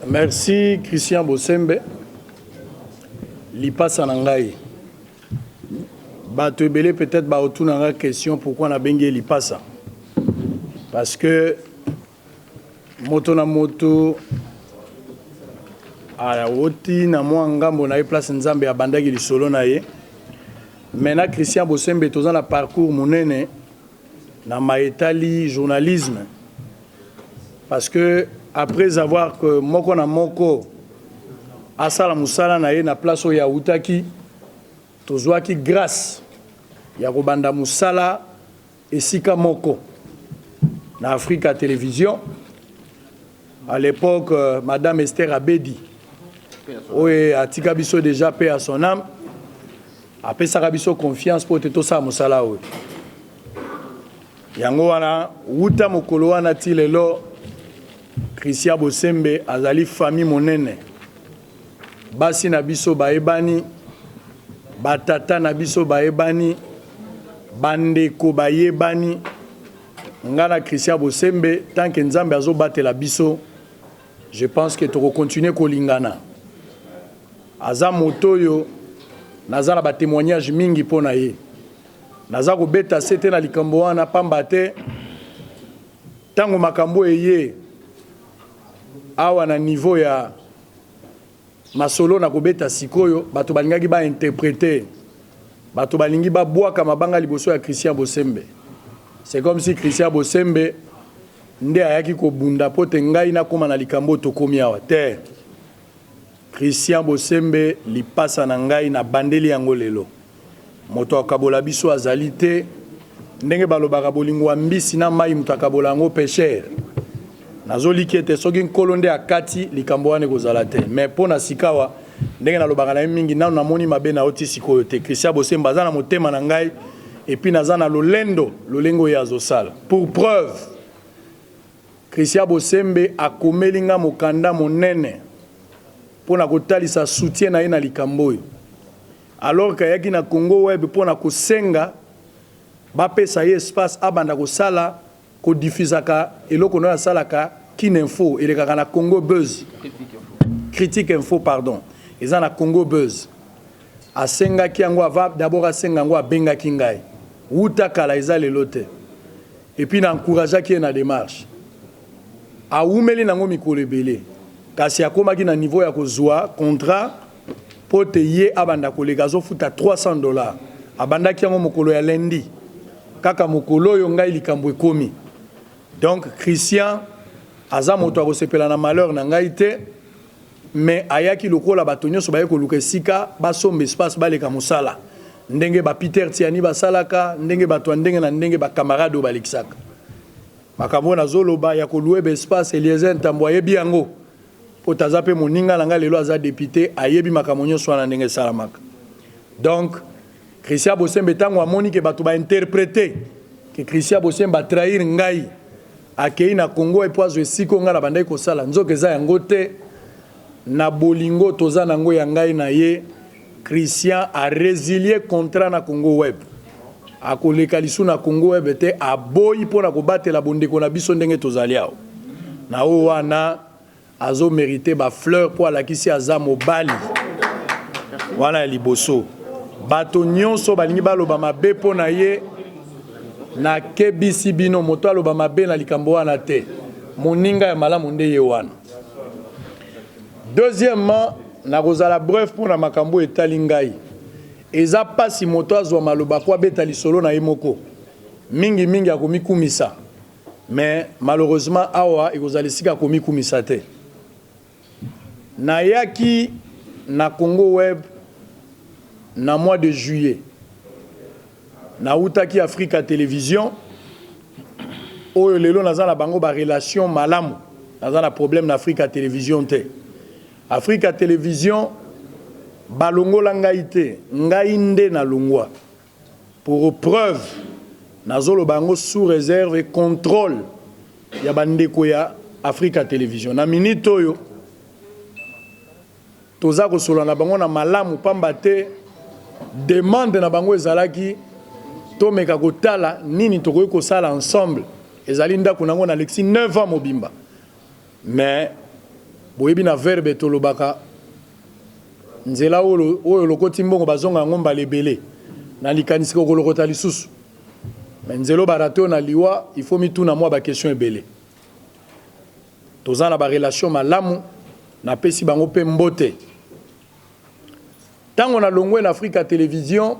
Merci Christian Bosembe, lipasa na ngai. Bato ebele peut-être baotuna nga question pourquoi nabengi ye lipasa. Parce que moto na moto awoti na mwa ngambo na ye, place Nzambe abandaki lisolo na ye. Mais na Christian Bosembe toza na parcours monene na maetali journalisme, parce que après avoir que moko na moko asala mosala na ye na place oyo awutaki, tozwaki grâce ya kobanda mosala esika moko na Africa Télévision. À l'époque, Madame Esther Abedi, oyo atika biso déjà, paix à son âme, apesaka biso confiance mpo te tosala mosala oyo. Yango wana, wuta mokolo wana ti lelo, Christian Bosembe azali famille monene. Basi na biso bayebani, batata na biso bayebani, bandeko bayebani. Nga na Christian Bosembe, tant que Nzambe azobatela biso, je pense que tokocontinuer kolingana. Aza moto oyo naza na batémoignage mingi mpo na ye. Naza kobeta se te na likambo wana, pamba te ntango makambo eye awa na niveau ya masolo na kobeta sikoyo, bato balingaki bainterpréter, bato balingi babwaka mabanga liboso ya Christian Bosembe. C'est comme si Christian Bosembe nde ayaki kobunda mpo te ngai nakóma na likambo oyo tokómi awa te. Christian Bosembe, lipasa na ngai, nabandeli yango lelo. Moto akabola biso azali te. Ndenge balobaka, bolingo ya mbisi na mai, moto akabola yango pécher. Nazoliki ete soki Nkolo nde akati likambo wana, ekozala te. Mais mpo na sikawa, ndenge nalobaka na ye mingi, nano namoni mabe na yo ti sikoyo te. Christian Bosembe aza na motema na ngai, et puis naza na lolendo lolenge oyo azosala. Pour preuve, Christian Bosembe akomeli nga mokanda monene mpo na kotalisa soutien na ye na likambo oyo, alors que ayaki na Congo Web mpo na kosenga bapesa ye espace abanda kosala, kodiffusaka eloko na oyo asalaka, Kin Info, elekaka na Congo Buzz, Critique Info, pardon, eza na Congo Buzz. Asengaki yango ava d'abord, asenga yango, abengaki ngai wuta kala, eza lelo te. Et puis na encourageaki ye na démarche. Awumeli nango mikolo ebele, kasi akomaki na niveau ya kozwa contrat mpo te ye abanda koleka, azofuta 300 $. Abandaki yango mokolo ya lundi, kaka mokolo oyo ngai likambo ekomi. Donc Christian aza moto akosepela na malheur na ngai te, mais ayaki lokola bato nyonso baye koluka esika basomba espace, baleka mosala, ndenge bapeter Tiani basalaka, ndenge bato ya ndenge na ndenge, bacamarade oyo balekisaka makambo oyo nazoloba ya kolouer baespace. Eliezer Ntambo ayebi yango, mpo taza mpe moninga na ngai, lelo aza député, ayebi makambo nyonso wana ndenge esalamaka. Donc Christian Bosembe, ntango amoni ke bato bainterpréter ke Christian Bosembe atrahir ngai, akei na Congo epo azwa esika oyo ngai na bandaki kosala, nzoka eza yango te. Na bolingo toza nango ya ngai na ye, Christian arésilier contrat na Congo Web, akoleka lisu na Congo Web te. Aboyi mpo na kobatela bondeko na biso ndenge tozali awa. Na oyo wana azomériter bafleur mpo alakisi aza mobali wana ya liboso. Bato nyonso balingi baloba mabe mpo na ye, nakebisi bino, moto aloba mabe na likambo wana te. Moninga ya malamu nde ye wana. Deuxièmement, nakozala bref mpo na makambo etali ngai. Eza mpasi moto azwa maloba po abeta lisolo na ye moko, mingimingi akomikumisa, mais malheureusement awa ekozala esika akomikumisa te. Nayaki na Congo Web na mois de juillet. Nautaki Africa Télévision, oyo lelo naza na bango barelation malamu. Naza na problème na Africa Télévision te. Africa Télévision balongola ngai te, ngai nde nalongwa. Pour preuve, nazoloba yango sous réserve et contrôle ya bandeko ya Africa Télévision. Na minute oyo toza kosolola na bango na malamu, pamba te demande na bango ezalaki tomeka kotala nini tokoki kosala ensemble. Ezali ndako nango, nalekisi 9 ans mobimba, mais Boyebi na verbe tolobaka nzela oyo olokoti mbongo bazonga yango mbala ebele na likanisi kokolokota lisusu. Mais nzela oyo barate oyo na liwa, il faut mituna mwa ba question ebele. Toza na ba relation malamu, napesi bango mpe mbote. Tango na longwe na Africa Television,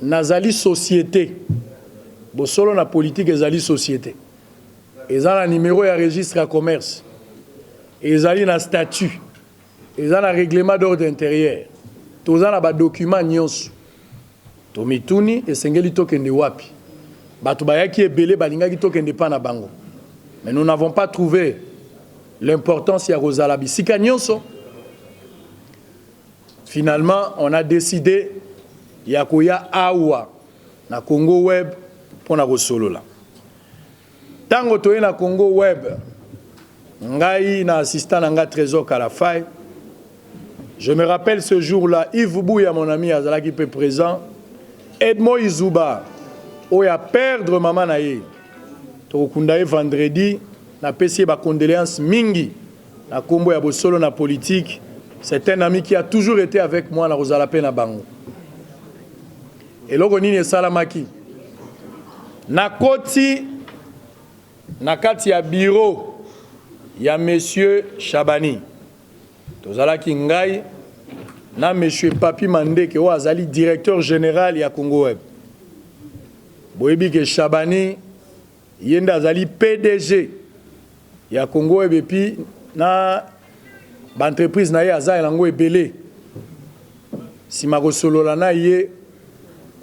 nazali societe. Bosolo na politique ezali societe. Eza na numero ya registre ya commerce. Ezali na statut. Eza na reglement d'ordre interieur. Toza na ba documents nionso. Tomituni esengeli tokende wapi? Bato bayaki ebele balingaki tokende epa na bango. Mais nous n'avons pas trouve l'importance ya kozala bisika nionso. Finalement, on a decide ya koya awa na Congo Web pona kosolola. Tango toye na Congo Web, ngai na assistant na nga Tresor Kalafay, je me rappelle ce jour-là, Yves Bouya mon ami azalaki pe present, Edmond Izuba oyo a perdre mama na ye, tokokunda ye vendredi, napesi ye ba condoleances mingi na kombo ya bosolo na politique, c'est un ami qui a toujours ete avec moi, nakozala pe na bango. Eloko nini esalamaki? Nakoti na kati ya bureau ya monsieur Shabani. Tozalaki ngai na monsieur Papy Mandeke oyo azali directeur general ya Congo Web. Boyebi ke Shabani ye nde azali PDG ya Congo Web et puis na ba entreprise na ye aza yango ebele. Sima kosolola na ye,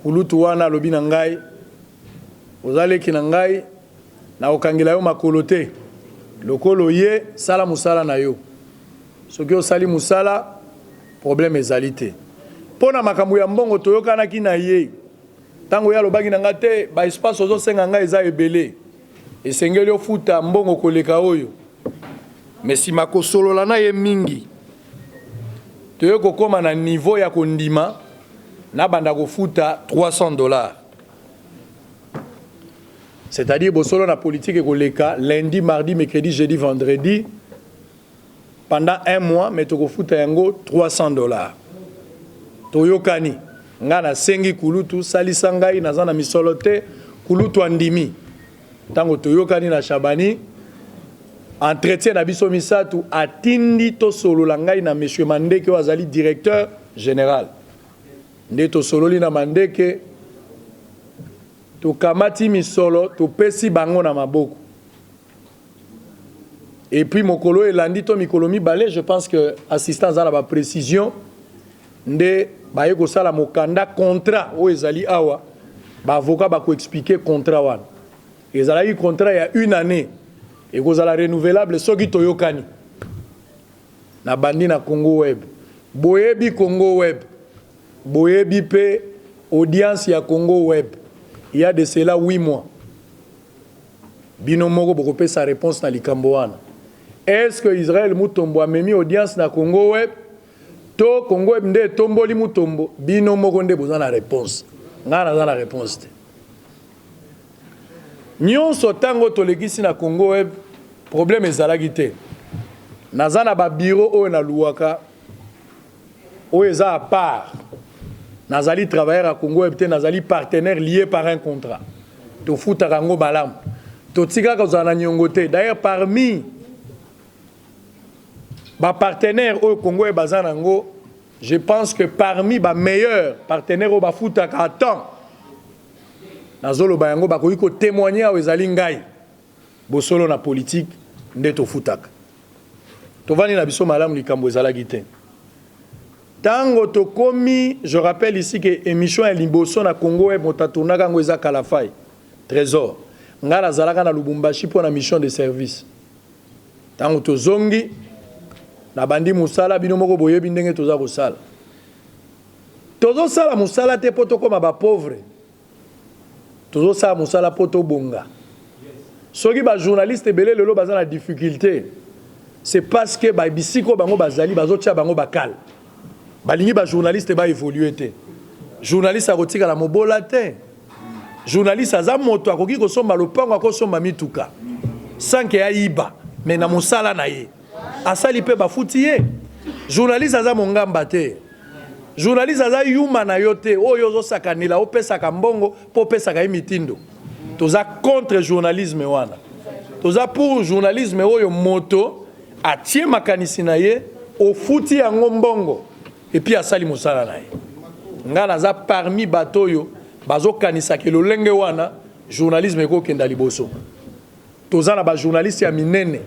kulutu wana alobi na ngai, Oza leki na ngai, nakokangela yo makolo te. Lokola oye, sala mosala na yo. Soki osali mosala, problème ezali te. Mpo na makambo ya mbongo toyokanaki na ye. Tango ye alobaki na ngai, te, ba espaces ozosenga ngai eza ebele. Esengeli ofuta mbongo koleka oyo. Mais sima kosolola na ye mingi, toye kokoma na niveau ya kondima nabanda kofuta 300 dollars. C'est-à-dire bosolo na politique ekoleka lundi, mardi, mercredi, jeudi, vendredi pendant un mois, mais tokofuta yango 300 dollars. Toyokani, nga nasengi kulutu salisa ngai, naza na misolo te, kulutu andimi. Tango toyokani na Shabani, entretien na biso misatu, atindi tosolola ngai na monsieur Mandeke oyo azali directeur general. Nde tosololi na Mandeke, tokamati misolo topesi bango na maboko. Et puis mokolo elandi to mikolo mibale, je pense que assistant aza na ba precisions, nde baye kosala mokanda contrat oyo ezali awa, ba avocats bako expliquer contrat wana. Ezalaki contrat ya une annee, ekozala renouvelable soki toyokani. Nabandi na Congo Web. Boyebi Congo Web, boyebi pe audience ya Congo Web il ya de cela 8 mois. Bino moko bokopesa reponse na likambo wana. Est-ce que Israël Mutombo amemi audience na Congo Web to Congo Web nde etomboli Mutombo? Bino moko nde boza na reponse. Ngai naza na reponse te. Nionso tango tolekisi na Congo Web problème ezalaki te. Naza na ba bureau oyo na louaka oyo eza à part. Nazali travailleur ya Congo Web te, nazali partenaire lié par un contrat. Tofutaka yango malamu. Totikaka kozala na niongo te. D'ailleurs parmi ba partenaires oyo Congo Web aza na yango, je pense que parmi ba meilleurs partenaires oyo bafutaka à temps, nazoloba yango bakoki ko témoigner awa ezali ngai. Bosolo na politique nde tofutaka. Tovandi na biso malamu likambo ezalaki te. Tango tokomi, je rappelle ici que emission ya liboso na Congo Web moto atournaka yango eza Kalafay Tresor. Ngai nazalaka na Lubumbashi mpo na mission de service. Tango tozongi, nabandi mosala, bino moko boyebi ndenge toza kosala. Tozosala mosala te mpo tokoma ba pauvres. Tozosala mosala mpo tobonga. Soki ba journalistes ebele lelo baza na difficulte, c'est parce que ba bisika oyo bango bazali bazotia bango ba cale. Balingi ba journalistes ba evoluer te. Journaliste akotikala mobola te. Journaliste aza moto akoki kosomba lopango, akosomba mituka sans que ayiba, mais na mosala na ye. Asali mpe bafuti ye. Journaliste aza mongamba te. Journaliste aza yuma na yo te oyo ozosakanela, opesaka mbongo mpo opesaka ye mitindo. Toza contre journalisme wana. Toza pour journalisme oyo moto atie makanisi na ye, ofuti yango mbongo et puis asali mosala na ye. Nga naza parmi bato oyo bazokanisaka lolenge wana journalisme ekokenda liboso. Toza na bajournaliste ya minene,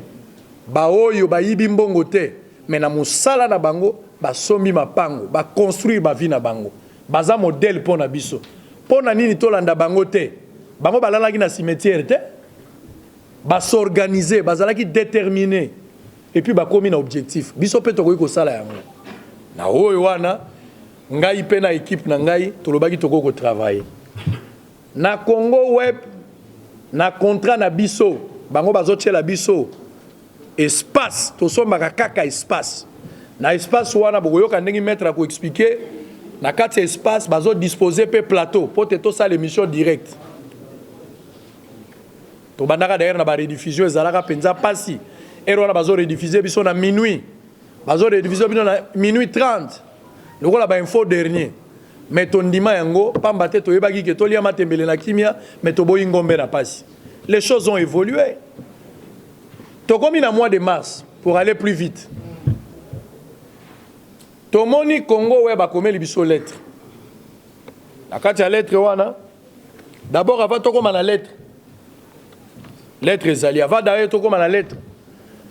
baoyo bayibi mbongo te, mais na mosala na bango basombi mapango, baconstruire bavie na bango, baza modèle mpo na biso. Mpo na nini tolanda bango te? Bango balalaki na cimetière te, bas'organiser, bazalaki déterminé et puis bakomi na objectif. Biso mpe tokoki kosala yango. Na oyo wana, ngai mpe na équipe na ngai tolobaki tokoki kotravailler na Congo Web na contrat na biso. Bango bazotiela biso espace, tosombaka kaka espace. Na espace wana, bokoyoka ndenge maître akoexpliquer. Na kati ya espace, bazodispose mpe plateau mpo te tosala émission direct. Tobandaka d'ailleurs na barediffusion, ezalaka mpenza mpasi. Heure wana bazorediffuser biso na minuit, bazorediffuser biso na minuit 30 lokola bainfo dernier. Mais tondima yango, pamba te toyebaki ke tolia matembele na kimia, mais toboyi ngombe na pasi. Les choses ont évolué. Tokomi na mois de mars, pour aller plus vite, tomoni Congo Web akomeli biso lettre. Na kati ya lettre wana, d'abord avant tokóma na lettre, lettre ezali avant d'ailleurs tokóma na lettre,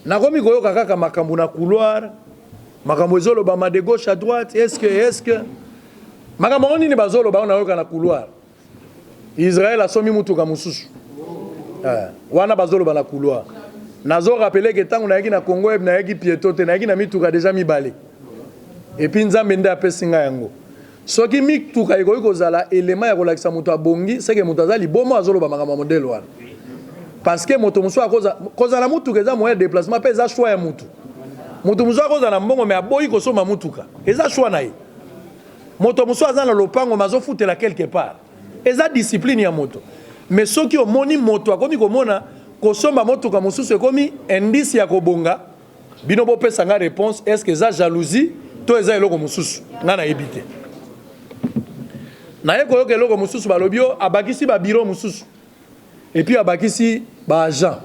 nakomi koyoka kaka makambo na couloir, makambo ezolobama de gauche à droite. Est-ce que makambo yango nini bazoloba oyo nayoka na couloir? Israel asombi mutuka mosusu. Wana bazoloba na couloir. Nazorappeler ke ntango nayaki na Congo Web, nayaki pieto te, nayaki na mituka déjà mibale. Et puis Nzambe nde apesi ngai yango. Soki mituka ekoki kozala elema ya kolakisa moto abongi, seke moto aza liboma azoloba makambo ya modèle wana, parce que moto mosusu kozala mutuka eza moyen de déplacement mpe eza choix ya mutu. Moto mosusu akozala na mbongo mais aboyi kosomba mutuka, eza choix na ye. Moto mosusu aza na lopango mais azofutela quelque part, eza discipline ya moto. Mais soki omoni moto akomi komona kosomba motuka mosusu ekomi indice ya kobonga, bino bopesa nga réponse: est ce que eza jalousie to eza eloko mosusu? Nga nayebi te. Naye koyoka eloko mosusu, balobi o abakisi babureau mosusu et puis abakisi baagent.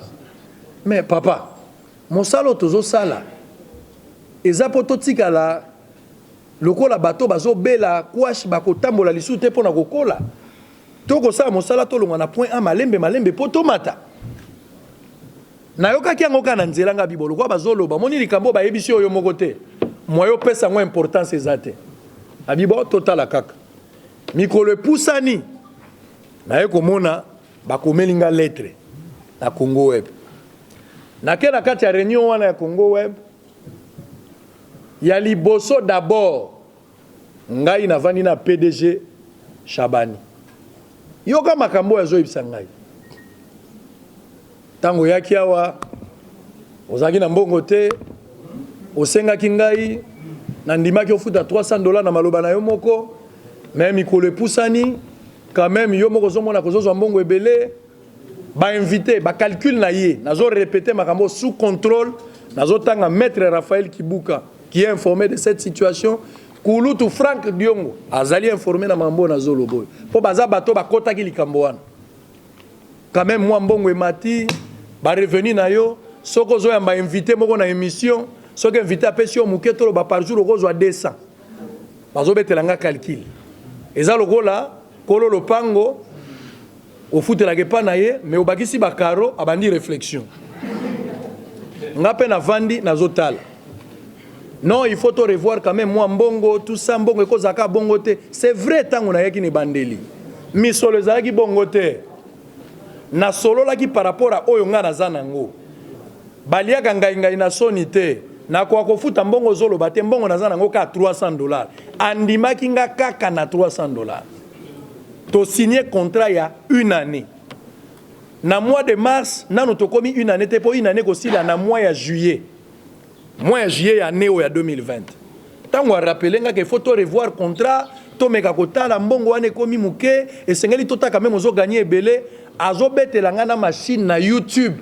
Mais papa, mosala oyo tozosala eza mpo totikala lokola bato bazobela kwashi, bakotambola lisusu te mpo na kokola. Tokosala mosala, tolongwa na point A malembe malembe mpo tomata. Nayokaki yango kaka na nzela. Nga bibo lokola bazoloba, moni likambo bayebisi oyo moko te, moyo opesa yango importance eza te. Abibo totala kaka mikolo epusani, naye komona bakomeli nga lettre na Congo Web. Nake na kati ya réunion wana ya Congo Web ya liboso. D'abord ngai navandi na PDG Shabani. Yoka makambo oyo azoyebisa ngai: ntango oyaki awa, ozalaki na mbongo te, osengaki ngai, nandimaki ofuta 300 $ na maloba na yo moko. Mais mikolo epusani, quand même yo moko ozomona kozozwa mbongo ebele, bainvité, bacalcul na ye. Nazorépéter makambo sous contrôle, nazotanga maître Raphaël Kibuka qui est informé de cette situation, kulutu Frank Diongo azali informé na makambo oyo nazoloba oyo, mpo baza bato bakɔtaki likambo wana. Quand même mwa mbongo emati, barevenu na yo, soki ozoyamba invité moko na émission, soki invité apesi yo moke, toloba par jour okozwa 200. Bazobetela nga calcul, eza lokola kolo lopango, ofutelaka epa na ye, mais obakisi bacarreaux, abandi réflexion. Nga mpe navandi, nazotala. Non, il faut to revoir quand même mwa mbongo, tout ça. Mbongo ekozalaka bongo te. C'est vrai, ntango nayaki na ebandeli, misolo ezalaki bongo te. Nasololaki par rapport a oyo nga naza nango. Baliaka ngai ngai na soni te, nakoka kofuta mbongo ozoloba te. Mbongo naza nango kaka 300 $. Andimaki nga kaka na 300 $. Tosigné contrat ya une année na mois de mars. Nano tokomi une année te, mpo une année kosila na mois ya juillet, mois ya juillet ya année oyo ya 2020. Ntango arappeler nga ke faut to revoir contrat, tomeka kotala mbongo wana ekomi moke, esengeli totaka meme ozogagner ebele. Azobetela nga na machine na YouTube.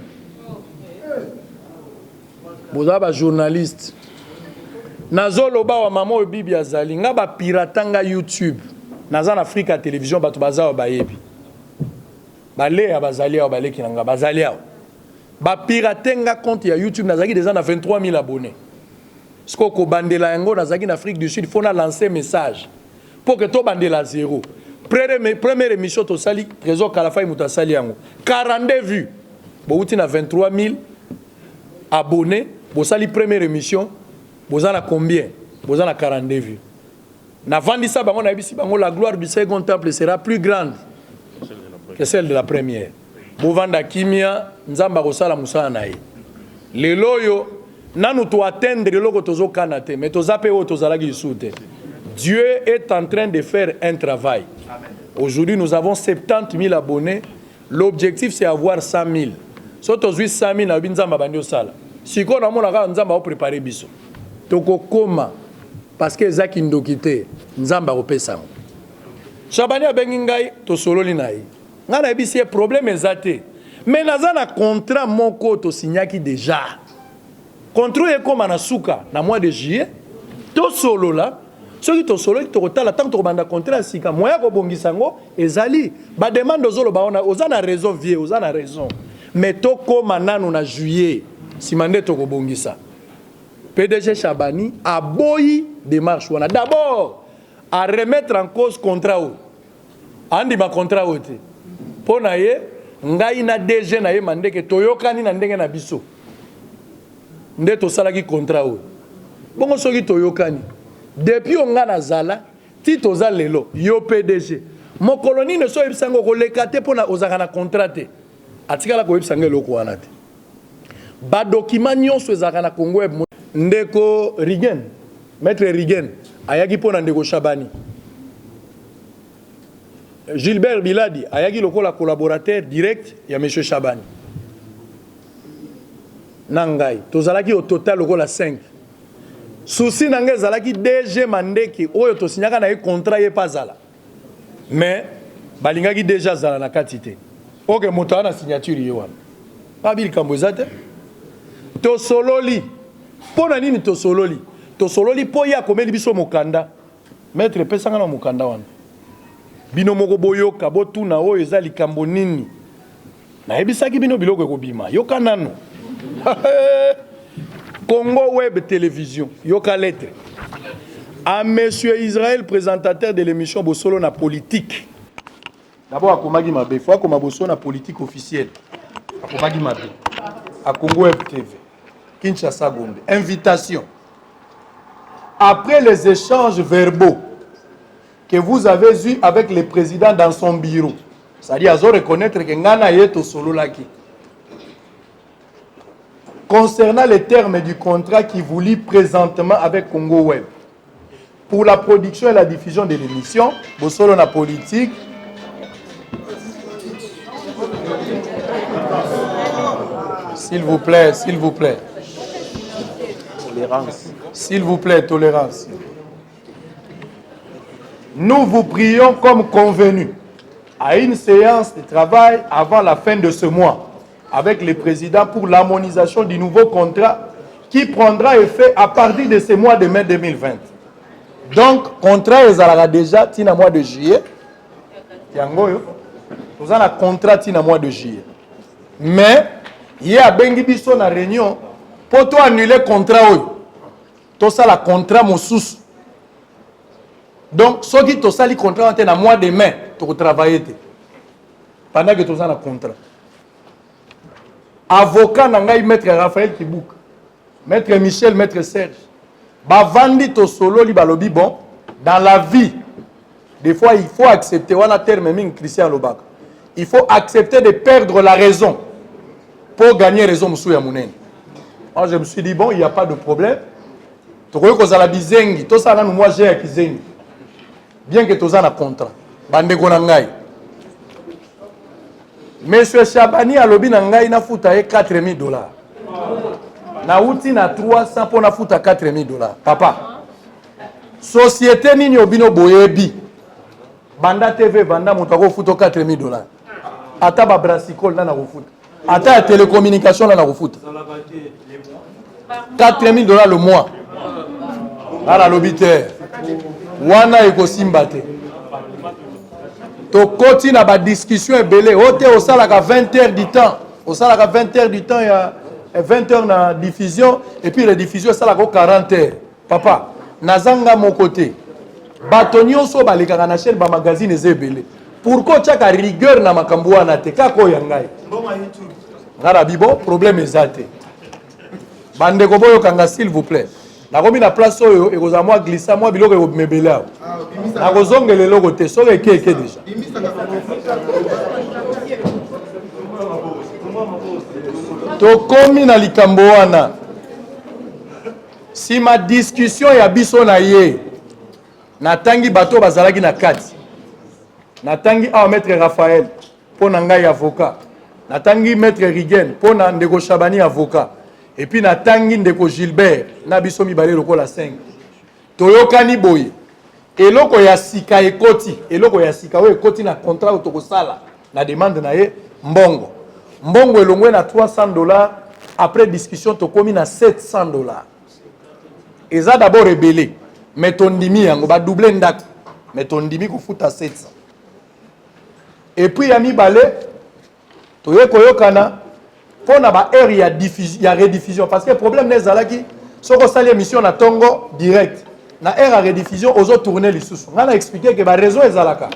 Boza ba journaliste. Nazo loba wa mama oyo bibi azali nga ba pirata nga YouTube. Naza na Africa television bato baza wa bayebi. Ba Lea bazali awa baleki na nga bazali awa. Ba pirate nga compte ya YouTube nazalaki dejà na 23000 abonnes. Sikoyo kobandela yango nazalaki na Afrique du Sud faut na lancer message pour que tobandela zero. Première émission tosali Trésor Kalafai moto asali yango 42 vues. Bowuti na 23000 abonnés bosali première émission boza na combien? Boza na 42 vues. Navandisa bango nayebisi bango la gloire du second temple sera plus grande que celle de la première. Bovanda kimia, Nzambe akosala mosala na ye. Lelo oyo nanu to atteindre eloko tozokana te, mais toza pe oyo tozalaki lisusu te. Dieu est en train de faire un travail. Aujourd'hui, nous avons 70 000 abonnés. L'objectif, c'est avoir 100 000. Soki tozwi 100 000, nalobi Nzambe abandi osala. Sikoyo namona kaka Nzambe aoprepare biso. Tokokoma parce que eza kindoki te, Nzambe akopesa yango. Shabani abengi ngai, tosololi na ye. Ngai nayebisi ye problème eza te. Mais naza na contrat moko tosignaki déjà. Contrat oyo ekoma na suka na mois de juillet, tosolola. Soki tosololi tokotala ntango tokobanda contrat ya sika, moyen ya kobongisa yango ezali. Ba demande ozoloba wana oza na raison vieux, oza na raison. Mais tokoma nanu na juillet, sima nde tokobongisa. PDG Shabani aboyi démarche wana. D'abord, a remettre en cause contrat oyo. Andima contrat oyo te. Mpo na ye, ngai na DG na ye Mandeke toyokani na ndenge na biso. Nde tosalaki contrat oyo. Bongo soki toyokani, depuis oyo ngai nazala ti toza lelo, yo PDG, mokolo nini osi oyebisa ngai okoleka te mpo na ozalaka na contrat te? Atikala koyebisa ngai eloko wana te. Ba documents nyonso ezalaka na Congo Web. Ndeko Rigen, Maitre Rigen ayaki mpo na ndeko Shabani. Gilbert Biladi ayaki lokola collaborateur direct ya monsieur Shabani. Na ngai tozalaki au total lokola 5. Souci na ngai ezalaki DG Mandeke oyo tosignaka na ye contrat ye mpe azala. Mais balingaki DG azala na kati te. Ok, moto aza na signature ye wana. Babi likambo eza te. Tosololi. Mpo na nini tosololi? Tosololi mpo ye akomeli biso mokanda. Maître, pesa nga na mokanda wana. Bino moko boyoka, botuna oyo eza likambo nini. Nayebisaki bino biloko ekobima. Yoka nanu. Congo Web Télévision, yoka lettre. À monsieur Israël, présentateur de l'émission Bosolo na politique. D'abord akomaki mabe, faut akoma Bosolo na politique officielle. Akomaki mabe. À Congo Web TV. Kinshasa Gombe. Invitation. Après les échanges verbaux que vous avez eu avec le président dans son bureau, c'est-à-dire azo reconnaître que nga na ye tosololaki. Concernant les termes du contrat qui vous lie présentement avec Congo Web, pour la production et la diffusion de l'émission, Bosolo na politique, s'il vous plaît, s'il vous plaît. Tolérance. S'il vous plaît, tolérance. Nous vous prions comme convenu à une séance de travail avant la fin de ce mois avec le président pour l'harmonisation du nouveau contrat qui prendra effet à partir de ce mois de mai 2020. Donc, contrat ezalaka déjà ti na mois de juillet. Yango oyo, toza na contrat ti na mois de juillet. Mais, ye abengi biso na réunion po to annuler contrat oyo. Tosala contrat mosusu. Donc, soki tosali contrat wana te na mois de mai, toko travailler te. Pendant que toza na contrat. Avocat na ngai maître Raphaël Kibuka, maître Michel, maître Serge, bavandi tosololi balobi bon, dans la vie, des fois il faut accepter, wana terme mingi Christian alobaka, il faut accepter de perdre la raison pour gagner raison mosusu ya monene. Moi je me suis dit bon, il n'y a pas de problème. Tokoki kozala bizengi, tosala nanu mwa jeu ya kizengi. Bien que toza na contrat. Bandeko na ngai. Monsieur Shabani alobi na ngai nafuta ye 4000 dollars. Nauti na 300 mpo nafuta 4000 dollars. Papa, société nini obino boyebi? Banda TV banda moto akofuta 4000 dollars. Ata ba brassicole nana kofuta. Ata ya telecommunication na nakofuta 4000 $ le mois. Nga nalobi te, wana ekosimba te. Tokoti na badiscussion ebele. O te, osalaka 20 heures du temps, osalaka 20 heures du temps ya 20 heures na diffusion et puis rediffusion esalaka o 40 heures. Papa, nazanga moko te, bato nyonso balekaka na chaîne, bamagazine eza ebele. Pourquoi otiaka rigueur na makambo wana te, kaka oyo ya ngai? Ngai na bibo, problème eza te. Bandeko, boyokanga s'il vous plaît. Nakomi na place oyo ekozala mwa glissa, mwa biloko ekobimebele awa. Nakozongela eloko te soki eke eke déjà. Tokomi na likambo wana nsima discussion ya biso na ye. Natangi bato oyo bazalaki na kati. Natangi awa maître Raphaël mpo na ngai avocat, natangi maître Rigen mpo na ndeko Chabani avocat, et puis natangi ndeko Gilbert na biso mibale lokola 5. Toyokani boye: eloko ya sika ekoti, eloko ya sika oyo ekoti na contrat oyo tokosala na demande na ye, mbongo. Mbongo elongwe na 300 $, après discussion tokomi na 700 $. Eza d'abord ebele, mais tondimi yango. Badouble ndako, mais tondimi kofuta 700. Et puis ya mibale, toye koyokana mpo na baheure ya rediffusion, parce que problème na ezalaki soki osali émission na ntongo direct, na heure ya rediffusion ozotourne lisusu. Ngai na expliquer ke baréseau ezalaka,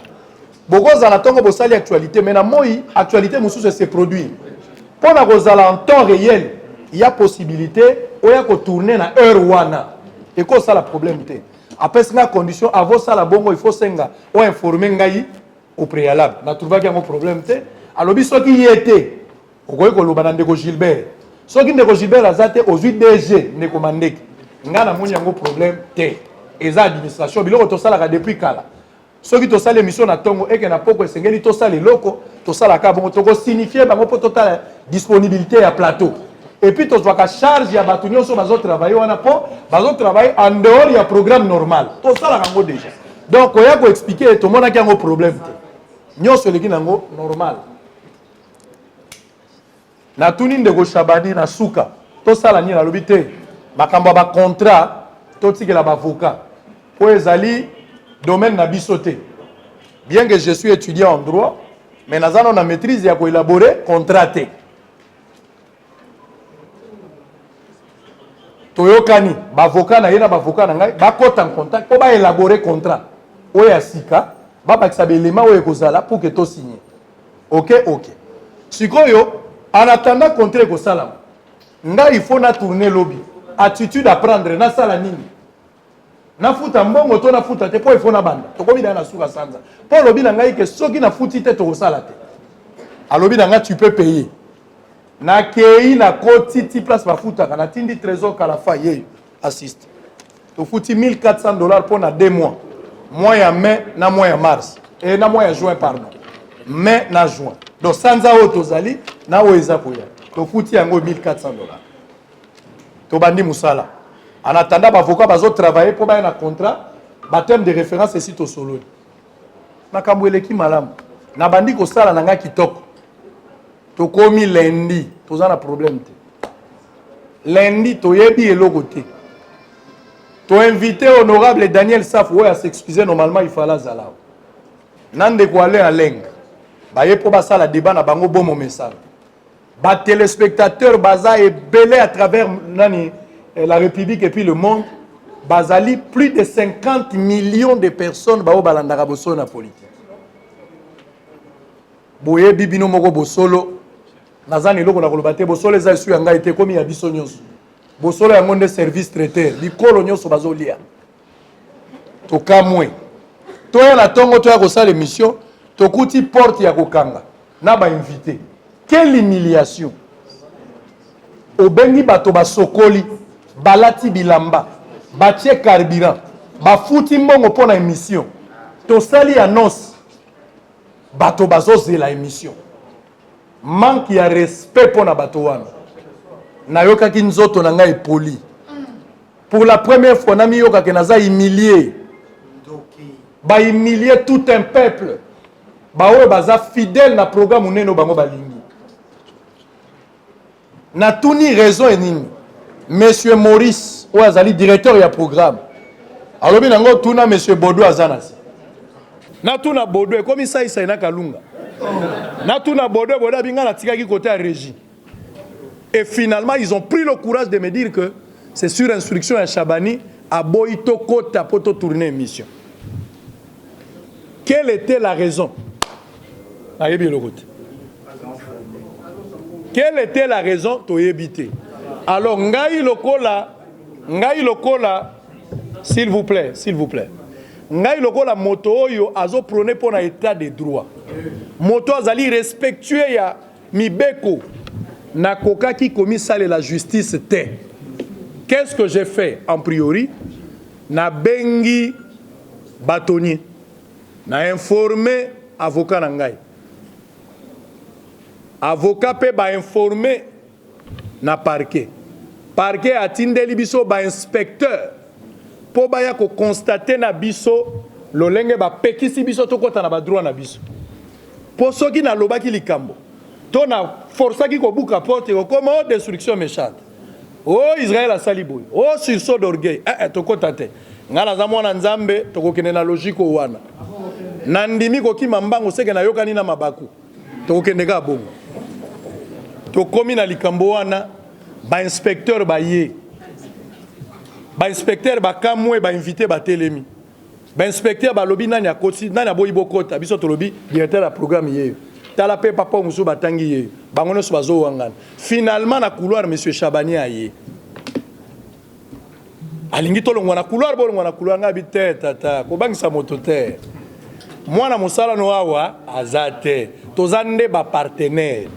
bokozala ntongo bosali actualité, mais na moi actualité mosusu ese produire. Mpo na kozala en temps réel, ya possibilité oya kotourne na heure wana, ekosala problème te. Apesi nga condition: avosala bongo, il faut senga oinforme ngai au préalable. Natrouvaki yango problème te. Alobi soki ye te, okoki koloba na ndeko Gilbert. Soki ndeko Gilbert aza te, ozwi DG ndeko Mandeki. Ngai namoni yango problème te, eza administration, biloko tosalaka depuis kala. Soki tosali émission na ntongo, eke na poko esengeli tosala eloko, tosalaka bongo, tokosignifie bango mpo totala disponibilité ya plateau. Et puis tozwaka charge ya bato nyonso bazotravaille wana, mpo bazotravaille en dehors ya programme normal. Tosalaka yango déjà. Donc koya koexpliquer, tomonaki yango problème te, nyonso eleki nango normal. Natuni ndeko Shabani na suka: tosala nini? Alobi te, makambo ya bacontrat totikela baavocat, mpo ezali domaine na biso te. Bien que je suis étudiant en droit, mais naza nano na maîtrise ya koélabore contrat te. Toyokani, baavocat na ye na baavocat na ngai bakɔta en contact mpo baélabore contrat oyo ya sika, babakisa baelema oyo ekozala pour que tosigne. Ok. Sikoyo, en attendant contrat ekosalama, ngai il faut natourne lobi. Attitude à prendre, nasala nini? Nafuta mbongo to nafuta te? Mpo ifo nabanda, tokomi na ye na suka sanza. Mpo alobi na ngai ke soki nafuti te, tokosala te. Alobi na ngai: tu peux payer. Nakei, nakoti ti place bafutaka, natindi Trésor Kalafa ye assiste, tofuti 1400 $ mpo na 2 mois, mois ya mai na mois ya mars e na mois ya juin, pardon, mai na juin. Donc sanza oyo tozali na oyo eza koya, tofuti yango 1400 $. Tobandi mosala. En attendant, baavocat bazotravaille mpo baya na contrat, baterme de référence esi tosololi. Makambo eleki malamu, nabandi kosala na ngai kitoko. Tokomi lundi, toza na problème te. Lundi toyebi eloko te. Toinvite honorable Daniel Safu oyo as'excuse, normalement il fallait azala awa na ndeko Alain Aleng, baye mpo basala débat na bango. Bomomesana, batéléspectateur baza ebele à travers nani, la République et puis le monde. Bazali plus de 50 millions de personnes baoyo balandaka Bosolo na Politique. Boyebi bino moko Bosolo. Naza na eloko na koloba te. Bosolo eza esu ya ngai te, ekomi ya biso nyonso. Bosolo yango nde service traiteur, bikolo nyonso bazolia. Tokamwe, toya na ntongo, toya kosala émission, tokuti porte ya kokanga na bainvité. Quelle humiliation! Obengi bato, basokoli, balati bilamba, batie carburant, bafuti mbongo mpo na émission. Tosali annonce, bato bazozela émission. Manque ya respect mpo na bato wana. Nayokaki nzoto na ngai epoli. Pour la première fois namiyokake naza humilié. Bahumilie tout un peuple, baoyo baza fidèle na programme monene oyo bango balingi. Natuni raison enini? Monsieur Maurice oyo azali directeur ya programme alobi nango tuna monsieur Bodo aza na se. Natuna Bodo ekomi saisai na Kalunga. Natuna Bodo, Bodo abi nga natikaki côté ya régie. Et finalement, ils ont pris le courage de me dire que c'est sur instruction ya Chabani aboyi tokota po totourner émission. Quelle était la raison? Nayebi eloko te. Quelle était la raison? Toyebi te. Alors ngai lokola, s'il vous plaît, s'il vous plaît, ngai lokola moto oyo azoprôner mpo na état de droit, moto azali respectueux ya mibeko, nakokaki komisalela justice te. Qu'est-ce que j'ai fait? En priori, nabengi bâtonnier, na informé avocat na ngai, avocat mpe bainforme na parquet. Parquet atindeli biso bainspecteur mpo baya koconstater na biso lolenge bapekisi biso tokɔta na badroit na biso. Mpo soki nalobaki likambo to na forsaki kobuka porte, ekokoma o destruction méchante, o Israel asali boye, o sursaut d'orgueil. Eh, eh, tokɔta te. Ngai naza mwana Nzambe, tokokende na logique wana. Nandimi kokima mbangu seke nayokani na mabaku, tokokende kaka bongo. Tokomi na likambo wana, bainspecteur baye, bainspecteur bakamwe, bainvité batelemi. Bainspecteur balobi: "Nani akoti? Nani aboyi bokota?" Biso tolobi: "Directeur ya programme yeyo." Tala mpe papa mosusu batangi yeyo, bango nyonso bazowangana. Finalement, na couloir, monsieur Chabani aye, alingi tolongwa na couloir, bolongwa na couloir. Ngai bi te, tata, kobangisa moto te. Mwana mosala no awa aza te, toza nde bapartenaire.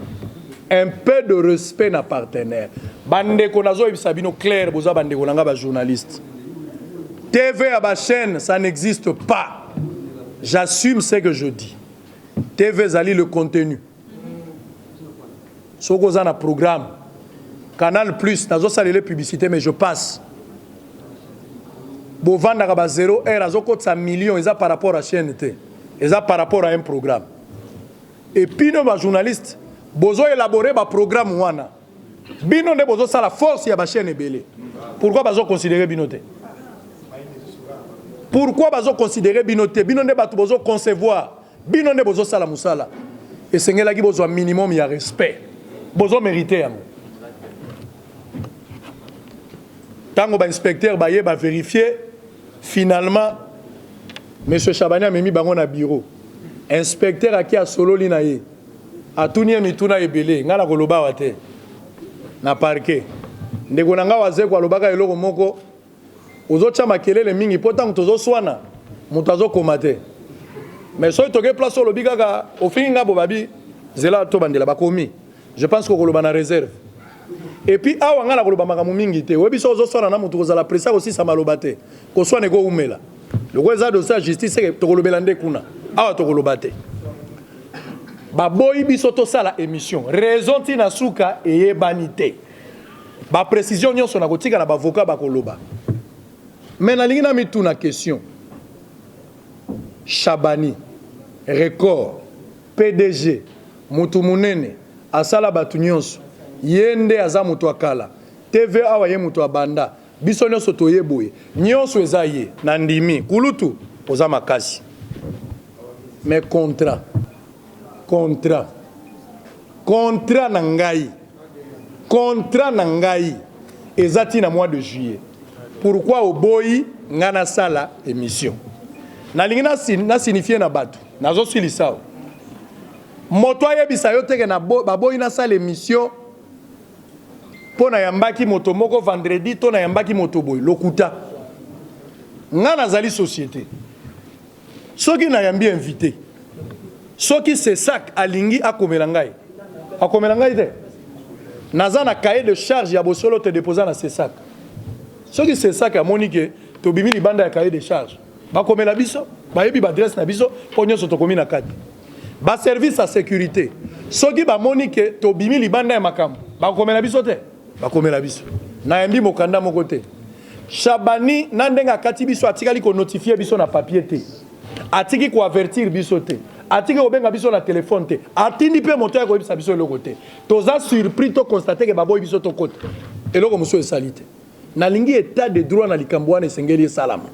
Un peu de respect na partenaire. Bandeko, nazoyebisa bino clair, boza bandeko na nga bajournaliste. TV ya bachaîne, ça n'existe pas. J'assume ce que je dis. TV ezali le contenu. Soki oza na programme Canal Plus, nazosalela publicité, mais je passe, bovandaka ba 0 heure, azokotisa million, eza par rapport à chaîne te, eza par rapport à un programme. Et puis no bajournaliste bozoélabore baprogramme wana, bino nde bozosala force ya bachaîne ebele. Pourquoi bazoconsidere bino te? Pourquoi bazoconsidere bino te? Bino nde bato bozoconcevoir, bino nde bozosala mosala. Esengelaki bozwa minimum ya respect, bozomérite yango. Ntango bainspecteur baye, baverifie, finalement monsieur Chabani amemi bango na bureau. Inspecteur aki, asololi na ye, atuni ye mituna ebele. Ngai nakoloba awa te na parquet. Ndeko na ngai Wazeko alobaka eloko moko: ozotya makelele mingi mpo ntango tozoswana, moto azokoma te. Mais soki toke place, olobi kaka ofingi nga bo, babi zela tobandela, bakomi. Je pense kokoloba na réserve. Et puis awa ngai nakoloba makambo mingi te. Oyebi, so ozoswana na moto, kozala pressé kosisa maloba te, koswana ekoumela. Lokola eza dossier ya justice, eke tokolobela nde kuna. Awa tokoloba te. Baboyi biso tosala émission, raison ntina suka eyebani te. Baprécision nyonso nakotika na bavocat bakoloba. Mais nalingi na mituna question: Chabani, record PDG, motu monene, asala bato nyonso, ye nde aza moto akala TV awa, ye moto abanda, biso nyonso toye boye, nyonso eza ye. Na ndimi kulutu oza makasi, mais contrat na ngai, contrat na ngai eza ntina mois de juillet. Pourquoi oboyi ngai nasala émission? Nalingi nasignifie na bato, nazosilisa o moto ayebisa yo teke baboyi nasala émission mpo nayambaki moto moko vendredi to nayambaki moto boye. Lokuta. Ngai nazali société. Soki nayambi invité, soki sesak alingi akomela ngai, akomela ngai te. Naza na cahier de charge ya bosolo te déposa na sesak. Soki sesak amoni ke tobimi libanda ya cahier de charge, bakomela biso. Bayebi baadresse na biso mpo nyonso tokomi na kati. Baservice ya sécurité, soki bamoni ke tobimi libanda ya makambo, bakomela biso te, bakomela biso. Nayambi mokanda moko te. Shabani, na ndenge akati biso, atikali konotifie biso na papier te, atiki koavertir biso te. Atiki kobenga biso na telefone te, atindi mpe moto ya koyebisa biso eloko te. Toza surpris, to constate ke baboyi biso tokota. Eloko mosusu esali te. Nalingi état de droit na likambo wana esengeli esalama.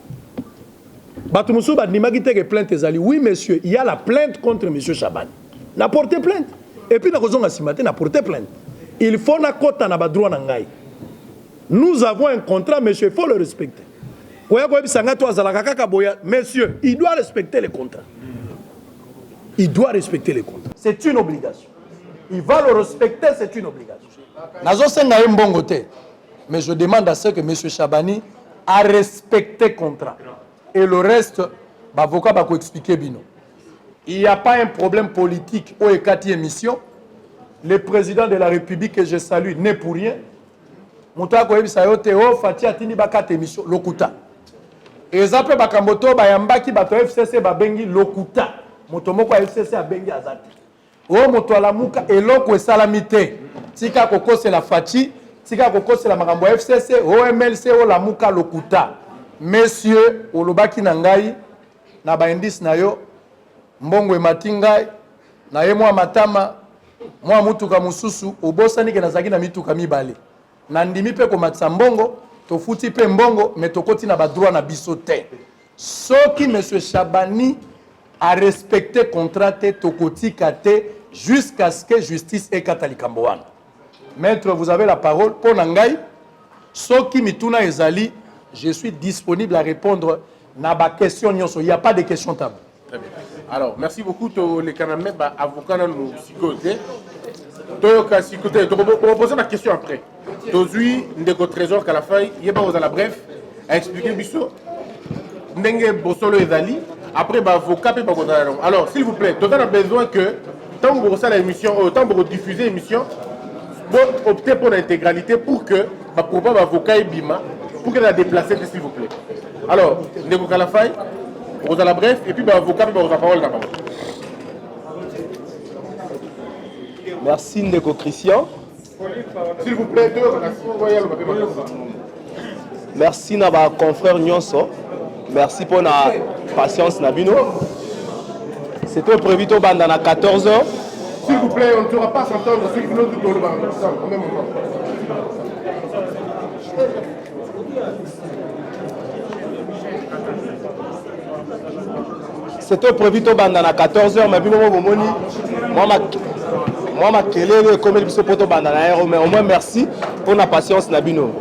Bato mosusu bandimaki te ke plainte ezali. Oui monsieur, il y a la plainte contre monsieur Chabani. Na porter plainte et puis nakozonga nsima te, na porter plainte. Il faut nakota na badroit na ngai. Nous avons un contrat, monsieur, il faut le respecter. Koya koyebisa ngai to azalaka kaka boya, monsieur, il doit respecter le contrat. Il doit respecter le contrat, c'est une obligation. Il va le respecter, c'est une obligation. Nazosenga ye mbongo te, mais je demande à ce que monsieur Chabani a respecté contrat et le reste, bavocat bakoexpliquer bino. Il n'y a pas un problème politique oyo ekati émission. Le président de la République, que je salue, n'est pour rien. Moto akoyebisa yo te o Fati atindi bakata émission, lokuta. Eza mpe bakambo to bayambaki bato ya FCC, babengi, lokuta. Moto moko ya FCC abengi aza te. Oyo moto alamuka, eloko esalami te. Tika kokosela Faci, tika kokosela makambo ya FCC, omlc, olamuka, lokuta. Monsieur, olobaki na ngai na baindice na yo, mbongo emati, ngai na ye mwa matama, mwa mutuka mosusu. Obosani ke nazalaki na mituka mibale. Nandimi mpe komatisa mbongo, tofuti mpe mbongo, me tokoti na badroit na biso te. Soki monsieur Chabani arespecte contrat te, tokotika te jusqu'à ce que justice ekata likambo wana. Maître, vous avez la parole. Mpo na ngai, soki mituna ezali, je suis disponible à répondre na baquestion nyonso. Il y a pas de question tabou. Très bien. Alors, merci beaucoup. Toleka na ba avocat nanu sikoyo te. Toyoka sikoyo te. Tokopose ba question après. Tozwi ndeko Trésor Kalafai, yeba kozala bref, a expliquer biso ndenge bosolo ezali. Après ba avocat mpe bakozala nango. Alors, s'il vous plaît, toza na besoin que ntango bokosala émission oyo, ntango bokodiffuser émission, bo opter pour l'intégralité pour que bapropos baavocat ebima, pour que na déplacer te, s'il vous plaît. Alors, ndeko Kalafai, okozala bref et puis baavocat mpe bakozwa parole na bango. Merci ndeko Christian. S'il vous plaît, toyokaka mpe makasi. Merci na baconfrère nyonso. Merci mpo na patience na bino. C'était prévu tobanda na 14 heures. S'il vous plaît, on ne saura pas s'entendre si nous tout toloba ensemble au même moment. C'était prévu tobanda na 14 heures, mais bino mo bomoni mwa makelele ekomeli biso mpo tobanda na heure. Mais au moins merci mpo na patience na bino.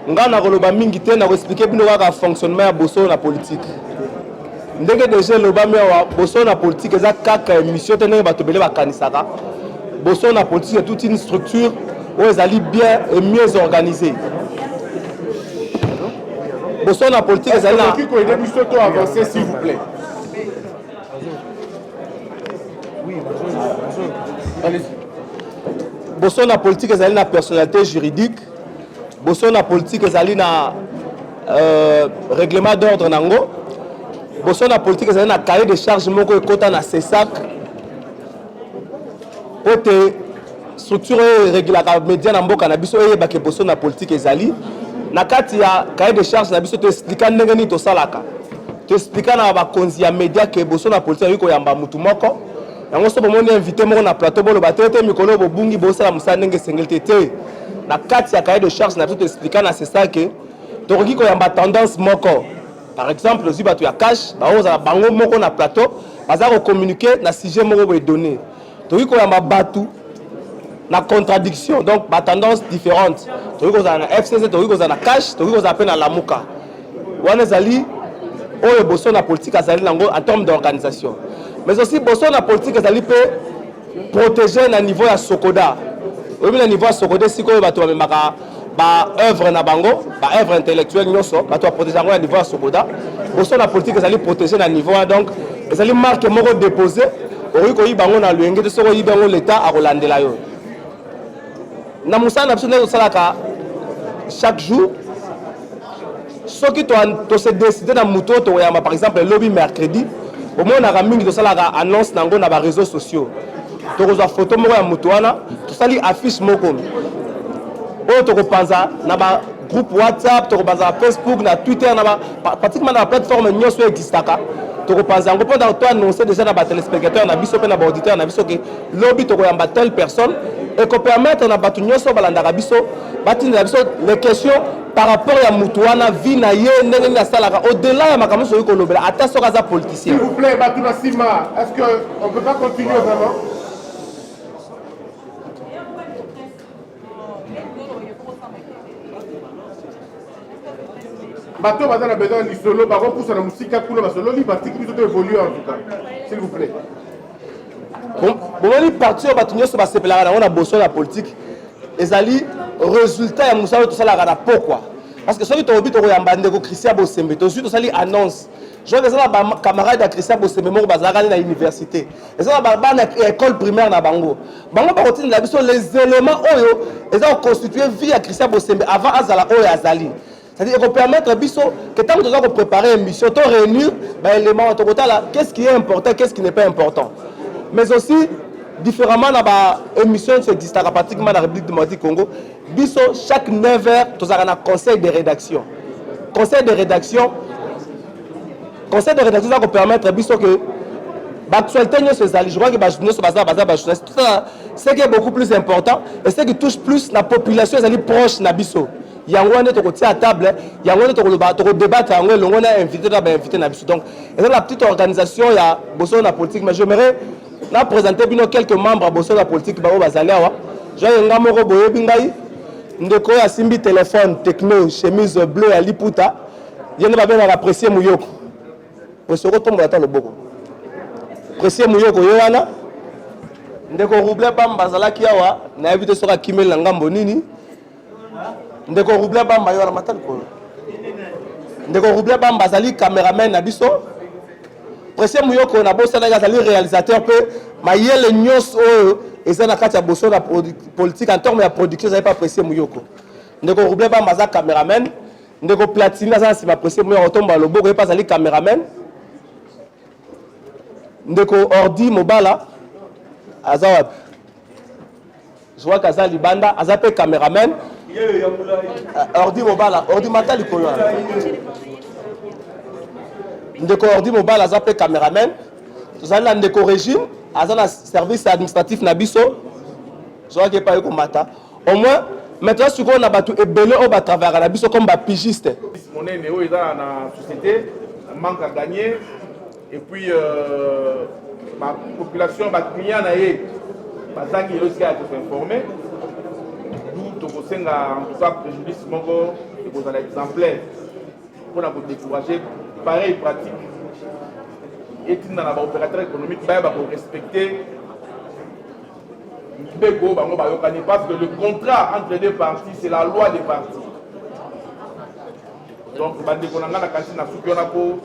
Nga nakoloba mingi te, nakoexpliquer bino kaka fonctionnement ya Bosolo na Politique. Ndenge deja elobami awa, Bosolo na Politique eza kaka émission te ndenge bato ebele bakanisaka. Bosolo na Politique est toute une structure oyo ezali bien et mieux organisée. Bosolo na Politique ezali na Okoki koaider biso to avancer, s'il vous plaît? Allez-y. Bosolo na Politique ezali na personnalité juridique. Bosolo na Politique ezali na règlement d'ordre nango. Bosolo na Politique ezali na cahier de charge moko ekota na CSAC, po te structure oyo erégulaka média na mboka na biso eyebake Bosolo na Politique ezali. Na kati ya cahier de charge na biso, toexplika ndenge nini tosalaka. Toexplika na bakonzi ya média ke Bosolo na Politique akoki koyamba mutu moko yango. So bomoni invité moko na plateau, boloba te te mikolo bobungi, bosala mosala ndenge esengeli te. Te, na kati ya cahier de charge na biso, toexplika na CSAC ke tokoki koyamba tendance moko. Par exemple, ozwi bato ya cash, baozala bango moko na plateau, baza kocommuniquer na sujet moko boye donné. Tokoki koyamba bato na contradiction, donc batendance différente. Tokoki kozala na FCC, tokoki kozala na cash, tokoki kozala mpe na Lamuka. Wana ezali oyo Bosolo na Politique azali nango en terme d'organisation. Mais aussi, Bosolo na Politique ezali mpe protégé na niveau ya SOCODA. Oyebi, na niveau ya SOCODA, esika oyo bato bamemaka baœuvre na bango, baœuvre intellectuelle nyonso, bato baprotege yango na niveau ya SOCODA. Bosolo na Politique ezali protégé na niveau wana. Donc ezali marque moko déposé, okoki koyiba yango na loyenge te. Soki oyibi yango, leta akolandela yo. Na mosala na biso, ndenge tosalaka chaque jour, soki tose décide na moto oyo tokoyamba, par exemple elobi mercredi, omonaka mingi tosalaka annonce nango na baréseaux sociaux. Tokozwa photo moko ya moto wana, tosali affiche moko oyo tokopanza na bagroupe WhatsApp, tokopanza na Facebook, na Twitter, na pratiquement na baplateforme nyonso oyo existaka. Tokopanza yango mpo to annoncer déjà na ba téléspectateurs na biso mpe na ba auditeurs na biso ke lobi tokoyamba telle personne, ekopermettre na bato nyonso balandaka biso batindela biso les questions par rapport ya mutu wana, vie na ye, ndenge nini asalaka, au-delà ya makambo nyonso okoki kolobela, ata soki aza politicien. S'il vous plaît, bato na nsima, est-ce que on peut pas continuer vraiment? Bato baza na besoin ya lisolo bakopusa na mosika kuna, basololi, batiki biso to évolue. En tout cas, s'il vous plaît. Bomoni, parti oyo bato nyonso basepelaka nango na boso na politique ezali résultat ya mosala oyo tosalaka na pokwa, parce que soki tolobi tokoyamba ndeko Christian Bosembe, tozwi, tosali annonce, je eza na bacamarade ya Christian Bosembe moko bazalaka nde na université, eza na bana ya école primaire na bango, bango bakotindela biso les éléments oyo eza koconstituer vie ya Christian Bosembe avant azala oyo azali. C'est-à-dire ekopermettre biso que ntango toza kopréparer émission, to réunir baélément, tokotala qu'est-ce qui est important, qu'est-ce qui n'est pas important. Mais aussi, différemment na baémission nyonso existaka pratiquement na République démocratique Congo, biso chaque 9 heures tozalaka na conseil de rédaction. Conseil de rédaction eza kopermettre biso que baactualité nyonso ezali, je crois que nyonso baza bajournaliste, tout ça, ce qui est beaucoup plus important et ce qui touche plus la population ezali proche na biso, yango wana nde tokotia table, yango nde tokoloba, tokodébattre yango elongo na invité na bainvité na biso. Donc eza la petite organisation ya Bosolo na politique, mais j'aimerais na présenter bino quelques membres ya Bosolo na politique bango bazali awa. Joye nga moko boyebi ngai, ndeko oyo asimbi téléphone Tecno, chemise bleu ya liputa, ye nde babengaka Précieux Muyoko. Précieux, okotombola ata loboko. Précieux Muyoko ye wana. Ndeko Roublin Bamba azalaki awa, nayebi te soki akimeli na ngambo nini. Ndeko Roublin Bamba ye wana, mata likolo. Ndeko Roublin Bamba azali cameraman na biso. Précieux Muyoko nabosanaki, azali réalisateur mpe mayele nyonso oyo eza na kati ya Boso na politique en terme ya production ezali pa Précieux Muyoko. Ndeko Roublin Bamba aza cameraman. Ndeko Platini aza na nsima Précieux Muyoko, otombola loboko, ye mpe azali cameraman. Ndeko Ordi Mobala aza wapi? Zwaka aza libanda, aza mpe cameraman. Ordi Mobala, Ordi, mata likolo wana. Ndeko Ordi Mobala aza mpe cameraman. Tozali na ndeko Régime, aza na service administratif na biso, zwaki epai komata. Au moins maintenant sikoyo na bato ebele oyo batravaillaka na biso comme bapigiste. Monene oyo eza na société, manque à gagner, et puis bapopulation, baclient na ye bazangi lelo esika ya kosinformer. Du tokosenga en tout cas préjudice moko ekozala exemplaire mpona kodécourager pareille pratique, etinda na baopérateur économique baya bakorespecter mibeko bango bayokani, parce que le contrat entre deux parties, c'est la loi des parties. Donc bandeko na ngai, na kanisi na suki wana mpo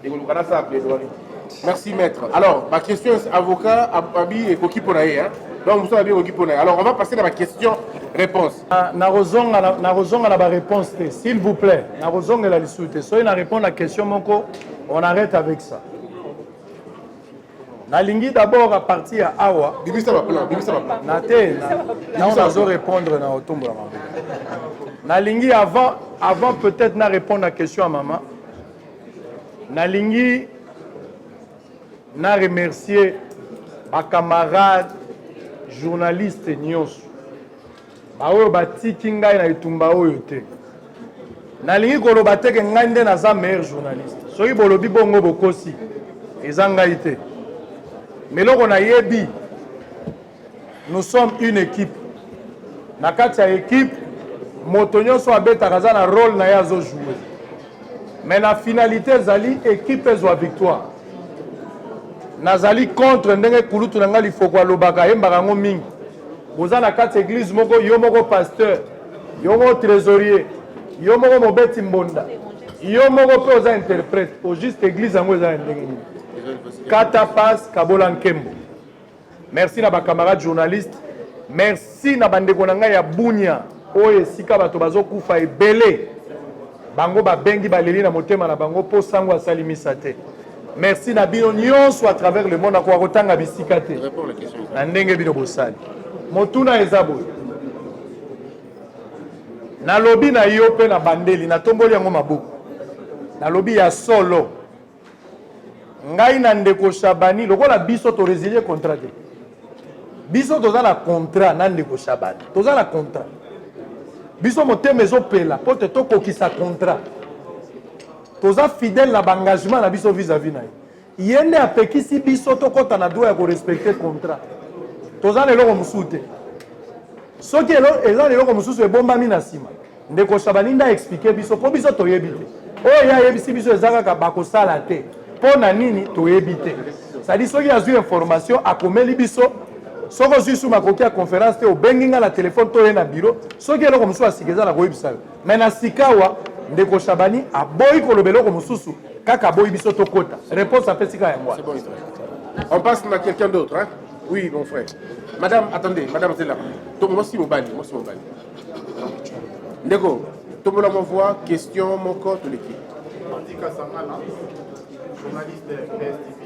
ekoluka nasala plaidoirie. Merci maître. Alors, ma question, avocat Abi ekoki pona ye, hein. Donc Moussa Abi ekoki pona ye. Alors, on va passer dans ma question réponse. Nakozonga na baréponse te, s'il vous plaît. Nakozongela lisusu te. Soki na répondre na question moko, on arrête avec ça. Nalingi d'abord à partir ya awa. Bimisa ba plan, bimisa ba plan. Na te, na nazo répondre na otombola maboko. Nalingi avant peut-être na répondre na question ya mama, nalingi na remercier bacamarade journaliste nyonso baoyo batiki ngai na etumba oyo te. Nalingi koloba te ke ngai nde naza meilleur journaliste. Soki bolobi bongo, bokosi, eza ngai te. Mais eloko nayebi, nous sommes une équipe. Na kati ya équipe, moto nyonso abetaka aza na rôle na ye azojoue, mais na finalité ezali équipe ezwa victoire. Nazali contre ndenge kulutu na ngai Lifoko alobaka, ayembaka yango mingi: boza na kati église moko, yo moko pasteur, yo moko trésorier, yo moko mobeti mbonda, yo moko mpe oza interprète. Au juste église yango eza ya ndenge nini? Kata passe, kabola nkembo. Merci na bacamarade journaliste, merci na bandeko na ngai ya Bunia oyo esika bato bazokufa ebele, bango babengi, baleli na motema na bango mpo sango asali misa te. Merci na bino nyonso à travers le monde. Nakoka kotanga bisika te na ndenge bino bosali. Motuna eza boye: nalobi na yo mpe na bandeli, natomboli yango maboko, nalobi ya solo. Ngai na ndeko Shabani lokola biso to resilier contrat te. Biso toza na contrat na ndeko Shabani. Toza na contrat. Biso motema ezopela mpo te tokokisa contrat. Toza fidèle na ba engagement na biso vis-à-vis na ye. Ye nde apekisi biso tokɔta na droit ya korespecte contrat. Toza na eloko mosusu te. Soki eza na eloko mosusu ebombami na nsima, ndeko Shabani nde aexplike biso mpo biso toyebi te. Oyo ye ayebisi biso eza kaka bakosala te. Mpo na nini toyebi te. C'est-à-dire soki azwi information akomeli biso, soki ozwi su makoki ya conférence te, obengi nga na telefone to ye na bureau, soki eloko mosusu ya sika eza na koyebisa yo. Mais na sikawa ndeko Shabani aboyi koloba eloko mosusu, kaka aboyi biso tokota. Réponse apesi kaka yango wana. On passe à quelqu'un d'autre, hein? Oui, mon frère. Madame, attendez, madame, c'est là. Donc, moi, si mobali, moi, si mobali. Ndeko, tombola ma voix, question, moko, toleki. Andy Kasangana, journaliste PSTV,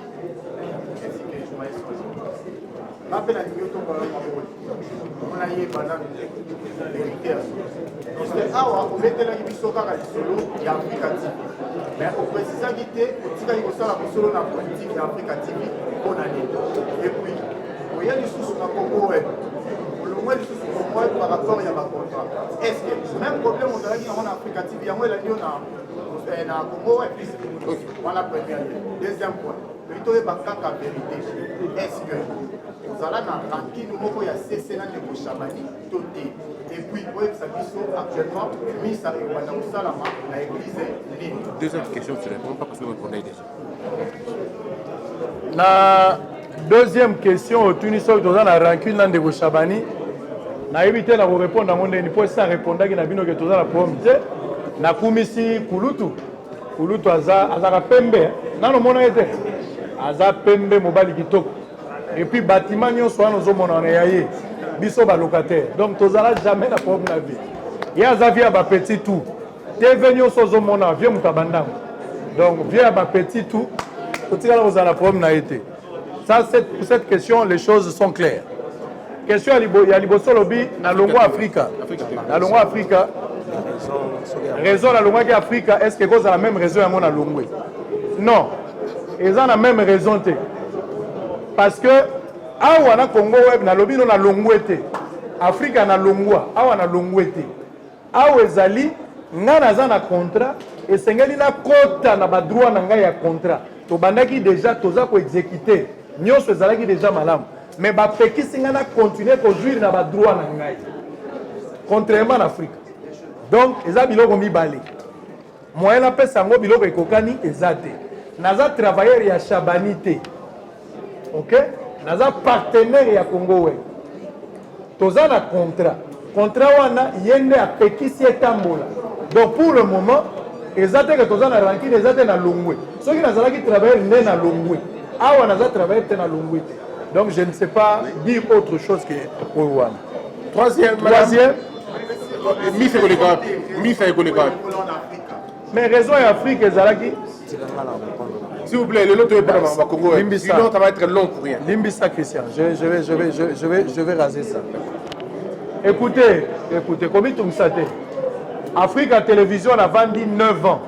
ainsi que journaliste en Nga mpe nalingi otombola maboko mpo nayeba nanu verité ya solo, puisque awa obetelaki biso kaka lisolo ya Africa TV, mais oprécisaki te otikaki kosala mosolo na politique ya Africa TV mpo na nini. Et puis oye lisusu na Congo Web, olongwe lisusu Congo Web par rapport ya bacontrat. Est ce que même problème ozalaki yango na Africa TV yango elandi yo na Congo Web? Wana première. Deuxième point, toyi toyeba kaka vérité: est ce que ozala na rancune moko ya cc na ndeko Shabani to te? Et puis oyebisa biso actuellement misa ekobanda kosalama na église nini? Deuxième question, tu réponds pas parce que vous répondez déjà. Na deuxième question otuni soki toza na rancune na ndeko Shabani, nayebi te na korépondre yango ndeni, mpo esi arépondaki na bino ke toza na problème te. Nakumisi kulutu. Kulutu aza, azalaka pembe, nano omona ye te, aza pembe, mobali kitoko. Et puis bâtiment nyonso wana ozomona wana ya ye, biso balocataire, donc tozala jamais na problème na vie. Ye aza vie ya bapetit tout TV nyonso ozomona, vie moto abandango, donc vie ya bapetit tout, totikala kozala na problème na ye te. Ça, pour cette question, les choses sont claires. Question ya liboso, olobi na longwa Afrika, na longwa Afrika, raison nalongwaki Afrika, est ce que ekozala même raison yango na longwe? Non, eza na même raison te, parce que awa na Congo Web nalobi no nalongwe te. Afrika nalongwa, awa nalongwe te. Awa ezali ngai naza na contrat, esengeli nakota na badroit na ngai ya contrat. Tobandaki déjà, toza koexécute, nyonso ezalaki déjà malamu, mais bapekisi ngai na continue kojouir na badroit na ngai, contrairement na Afrique. Donc eza biloko mibale, moyen napesa yango biloko ekokani eza te. Naza travailleur ya Shabani te, ok? Naza partenaire ya Congo Web, toza na contrat. Contrat wana ye nde apekisi etambola. Donc pour le moment eza te ke toza na rancune, eza te na longwe. Soki nazalaki travailleur nde na longwe. Awa naza travailleur te, na longwe te. Donc je ne sais pas dire autre chose que oyo wana. Troisième. Troisième. Misa ekoleka wapi? Misa ekoleka wapi? Mais raison ya Afrique ezalaki S'il vous plaît, lelo toyebana ba Congo. Limbisa. Sinon ça va être long pour rien. Limbisa Christian, je vais raser ça. Écoutez, écoutez, komitungisa te. Africa Télévision navandi 9 ans,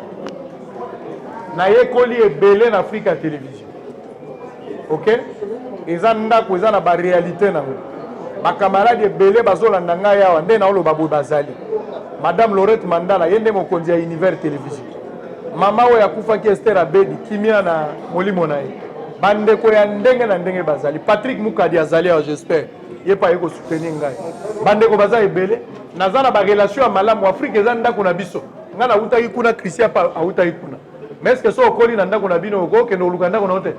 nayekoli ebele na Africa Télévision, ok? Eza ndako, eza na baréalité nango. Bakamarade ebele bazolanda ngai awa nde naoloba boye bazali. Madame Lorette Mandala, ye nde mokonzi ya Univers Télévision. Mama oyo akufaki, Ester Abedi, kimia na molimo na ye. Bandeko ya ndenge na ndenge bazali. Patrick Mukadi azali awa, j'espère ye mpe aye kosoutenir ngai. Bandeko baza ebele, naza na barelation ya malamu. Afrique eza ndako na biso. Ngai nautaki kuna, Christian mpe autaki kuna. Mais est ce que so okoli na ndako na bino, okokende koluka ndako na yo te?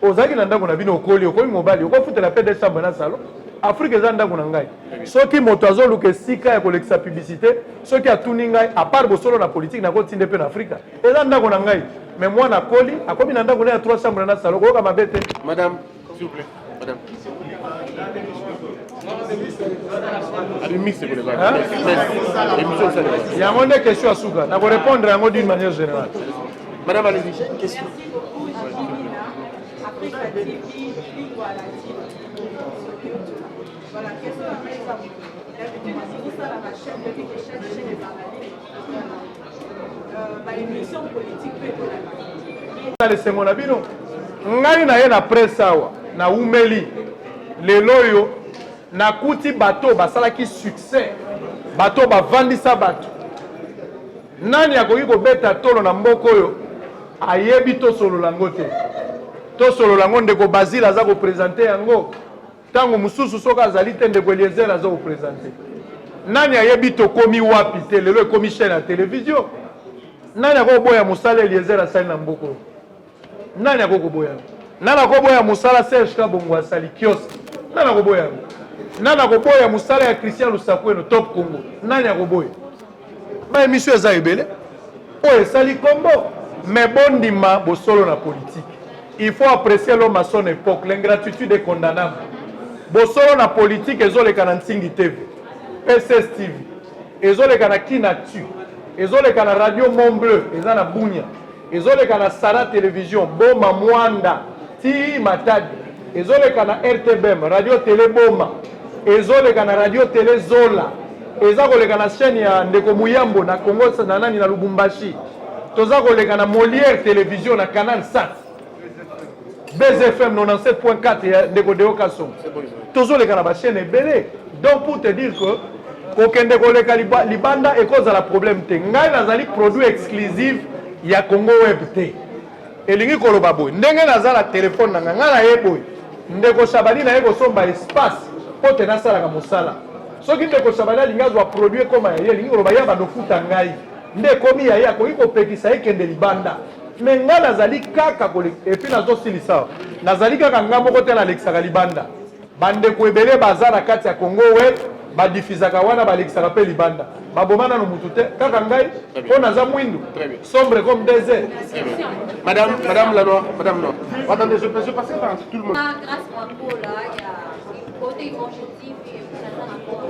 Ozalaki na ndako na bino, okoli, okomi mobali, okofutela mpe de chambre na salon. Afrique eza ndako na ngai. Soki moto azoluka esika ya kolekisa publicité, soki atuni ngai, à part bosolo na politique, nakotinde mpe na Afrika, eza ndako na ngai. Mais mwana akoli, akomi na ndako na ya trois chambre na salon, koyoka mabe te. Madame, s'il vous plaît, madame. Abimisi ekoleka wapi? Émission esalema. Yango nde question ya suka, nakorépondre yango d'une manière générale. Madame, allez-y. Merci beaucoup, Jimina. Africa TV, Lingwala TV sur YouTube. Voilà, question na ngai eza boye. D'habitude, tozosala bachaîne, depuis que chaque chaîne ezalali, baémission politique mpe ekolaka. Na esengo na bino, ngai naye na presse awa nawumeli lelo oyo nakuti bato basalaki succès, bato bavandisa bato. Nani akoki kobeta tolo na mboka oyo ayebi tosolola yango te? Tosolola yango, ndeko Basile aza kopresente yango. Ntango mosusu soki azali te, ndeko Eliezer aza kopresente. Nani ayebi tokomi wapi te? Lelo ekomi chaîne ya televizio. Nani akoki koboya mosala Eliezer asali na mboka oyo? Nani akoki koboya yango? Nani akoboya mosala Serge Kabongo asali kiosque? Nani akoboya yango? Nani akoboya mosala ya Christian Lusakueno Top Congo? Nani akoboya? Ba emission eza ebele oyo esali kombo, mais bondima bosolo na politique. Il faut apprécier l'homme à son époque. L'ingratitude est condamnable. Bosolo na politique ezoleka na Nsingi TV, PSS TV, ezoleka na Kinactu, ezoleka na Radio Mont Bleu, eza na Bunia, ezoleka na Sara Television, Boma Mwanda, ti Matadi, ezoleka na RTBM, Radio Télé Boma, ezoleka na Radio Télé Zola, eza koleka na chaîne ya ndeko Muyambo na Congo na nani na Lubumbashi, toza koleka na Molière Télévision na Canal Sat, BZFM 97.4 ya ndeko Deo Kasongo, tozoleka na ba chaîne ebele. Donc pour te dire que kokende koleka libanda ekozala problème te. Ngai nazali produit exclusif ya Congo Web te. Elingi koloba boye, ndenge naza na telefone na ngai, ngai naye boye, ndeko Shabani naye kosomba espace mpo te nasalaka mosala. Soki ndeko Shabani alingi azwa produit ekoma ya ye, elingi koloba ye abanda kofuta ngai nde ekomi ya ye, akoki kopekisa ekende libanda. Me ngai nazali kaka et puis nazosilisa, nazali kaka ngai moko te nalekisaka libanda. Bandeko ebele baza na kati ya Congo Web, badifizaka wana, balekisaka mpe libanda. Baboma nano mutu te, kaka ngai mpo naza mwindu, sombre comme désert. Madame, Madame Lanois, Madame Noir. Attendez, je passerai par tout le monde. Grâce Makola, il y a côté Image TV et puis naza na Congo.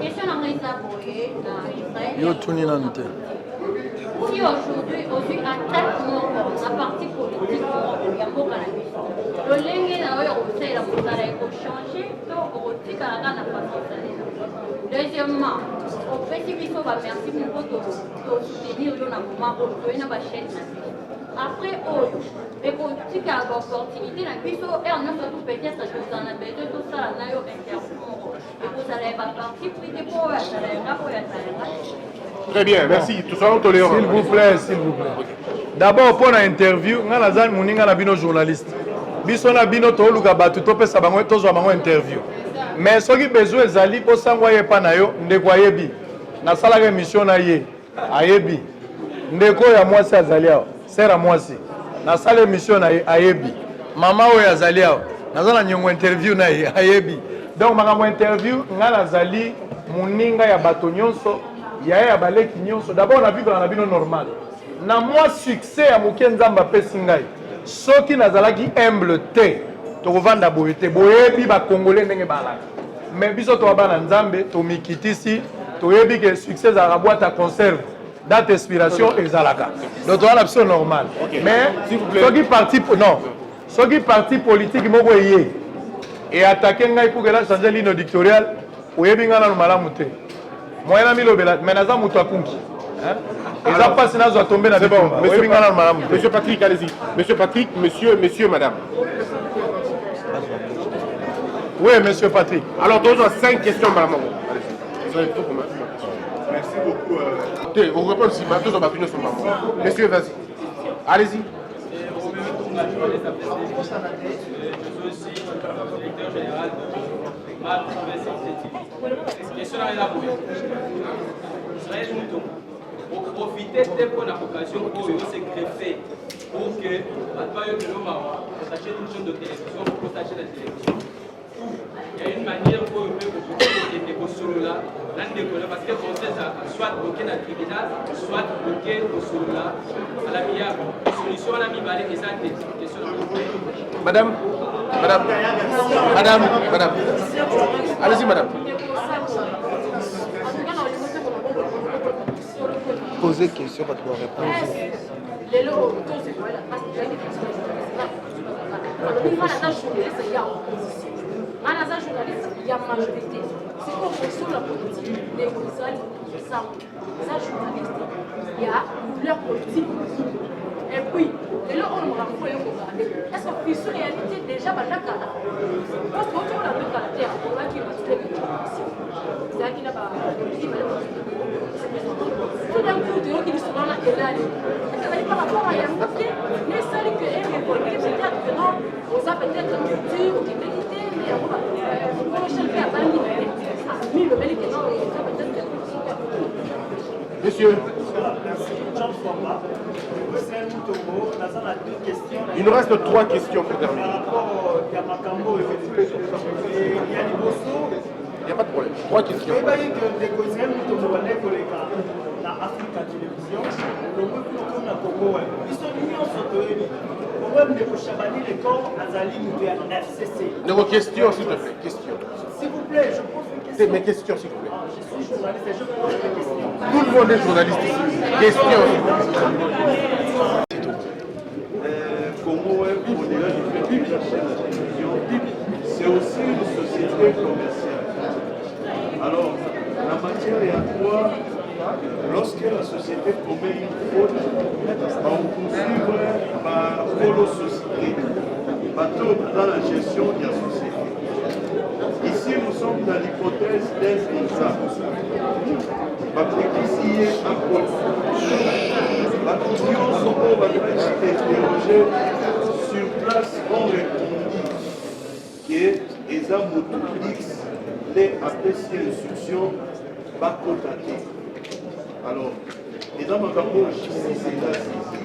Question na ngai eza boye na Israël. Yo tuni nanu te. Si aujourd'hui ozwi attaque moko na parti politique moko ya mboka na biso, lolenge na yo ya kosalela mosala ekochange to okotikala kaka na façon osalela? Deuxièmement, opesi biso ba merci mpo tosoutenir yo na moment oyo toye na bachaîne na biso. Après oyo ekotikala ba opportunité na biso heure nyonso tu peut-être tozala na besoin tosala na yo interview moko ekozala ya baparti pris te mpo oyo azala yanga oyo azala yanga. Très bien, merci. Tout ça, tolérant. S'il vous plaît, s'il vous plaît. D'abord, pour l'interview, nga naza moninga na bino journaliste. Biso na bino toluka bato topesa bango tozwa bango interview. Mais soki besoin ezali po sango ayepa na yo, ndeko ayebi. Nasalaka émission na ye, ayebi. Ndeko ya mwasi azali awa, sœur ya mwasi. Nasala émission na ye, ayebi. Mama oyo azali awa, naza na nyongo interview na ye, ayebi. Donc makambo interview, nga nazali moninga ya bato nyonso, yaya ya baleki nyonso. D'abord na vivre na bino normal. Na mwa succès ya moke Nzambe apesi ngai, soki nazalaki humble te, tokovanda boye te. Boyebi ba Congolais ndenge balaka. Mais biso toa bana Nzambe, tomikitisi, toyebi ke succès ezalaka boîte à conserve. Date expiration ezalaka. Donc toa na biso normal. Mais soki parti non, soki parti politique moko eye et attaquer ngai pour que na changer ligne éditoriale, oyebi ngai nanu malamu te. Moyen na milobela, mais naza moto akunki. Eza pasi nazwa tombe na bitumba. Oyebi ngai nanu malamu te. Monsieur Patrick, allez-y. Monsieur Patrick, monsieur, monsieur, madame. Oui, monsieur Patrick. Alors, deux à 5 questions, madame. Allez-y. Vous avez tout pour Merci beaucoup. On répond aussi, deux ans, Monsieur, vas-y. Allez-y. Je suis aussi directeur général de MAP TV. Question na eza boye. Israël Mutombo, oprofite te mpo na occasion oyo ose greffe pour que bato bayokelo mawa, osache une chaîne de télévision, okota chaîne ya télévision. Il y a une manière oyo mpe okoki kokende kosolola na ndeko na, parce que conseil ezalaka soit oke na tribunal, soit oke kosolola à l'amiable. Solution wana mibale eza te. Question na Madame, madame, madame, madame. Allez-y, madame. Poser question, pas pouvoir répondre. Nga naza journaliste ya opposition, nga naza journaliste ya majorité. Sikoyo position na politique, ndeko Israel Sango eza journaliste ya couleur politique. Et puis, lelo oyo makambo oyo ekogarde, est-ce que fissure eyali te déjà banda kala? Parce que otokola ndo kala te, olaki basuleki ezalaki na tout d'un coup toyoki lisolo wana elali, ezali par rapport à yango te nde esali que erévolte peut-être que non, oza peut-être culture okendeki te nde yango mokolo chef mpe abangi na ye amilobeli que non, eza peut-être. Monsieur. Merci. Jean Famba. Il nous reste trois questions pour terminer. Par rapport à makambo, il y a liboso. Il n'y a pas de problème. Trois questions. Oyebaki ke ndeko Israël Mutombo bandaki koleka na Africa Television, longwe kuna okomi na Congo Web. Biso nyonso toyebi Congo Web, ndeko Shabani Lecor azali moto ya FCC. Ndeko, question s'il te plaît. Question. S'il vous plaît, je pose une question. C'est mes questions, s'il vous plaît. Ah, je suis journaliste et je pose des questions. Tout le monde est journaliste ici. Question. Congo Web, au-delà du fait que la chaîne de télévision, c'est aussi une société commerciale. Alors, la matière est à quoi? Lorsque la société commet une faute, on poursuivre par polo société, bateau dans la gestion de la société. Ici, nous sommes dans l'hypothèse d'un contrat. Bapekisi ye akota. Bato nyonso oyo bazalaki interroge sur place ont répondu que eza motu X nde apesi instruction bakota te. Alors, eza makambo oyo justice eza saisi.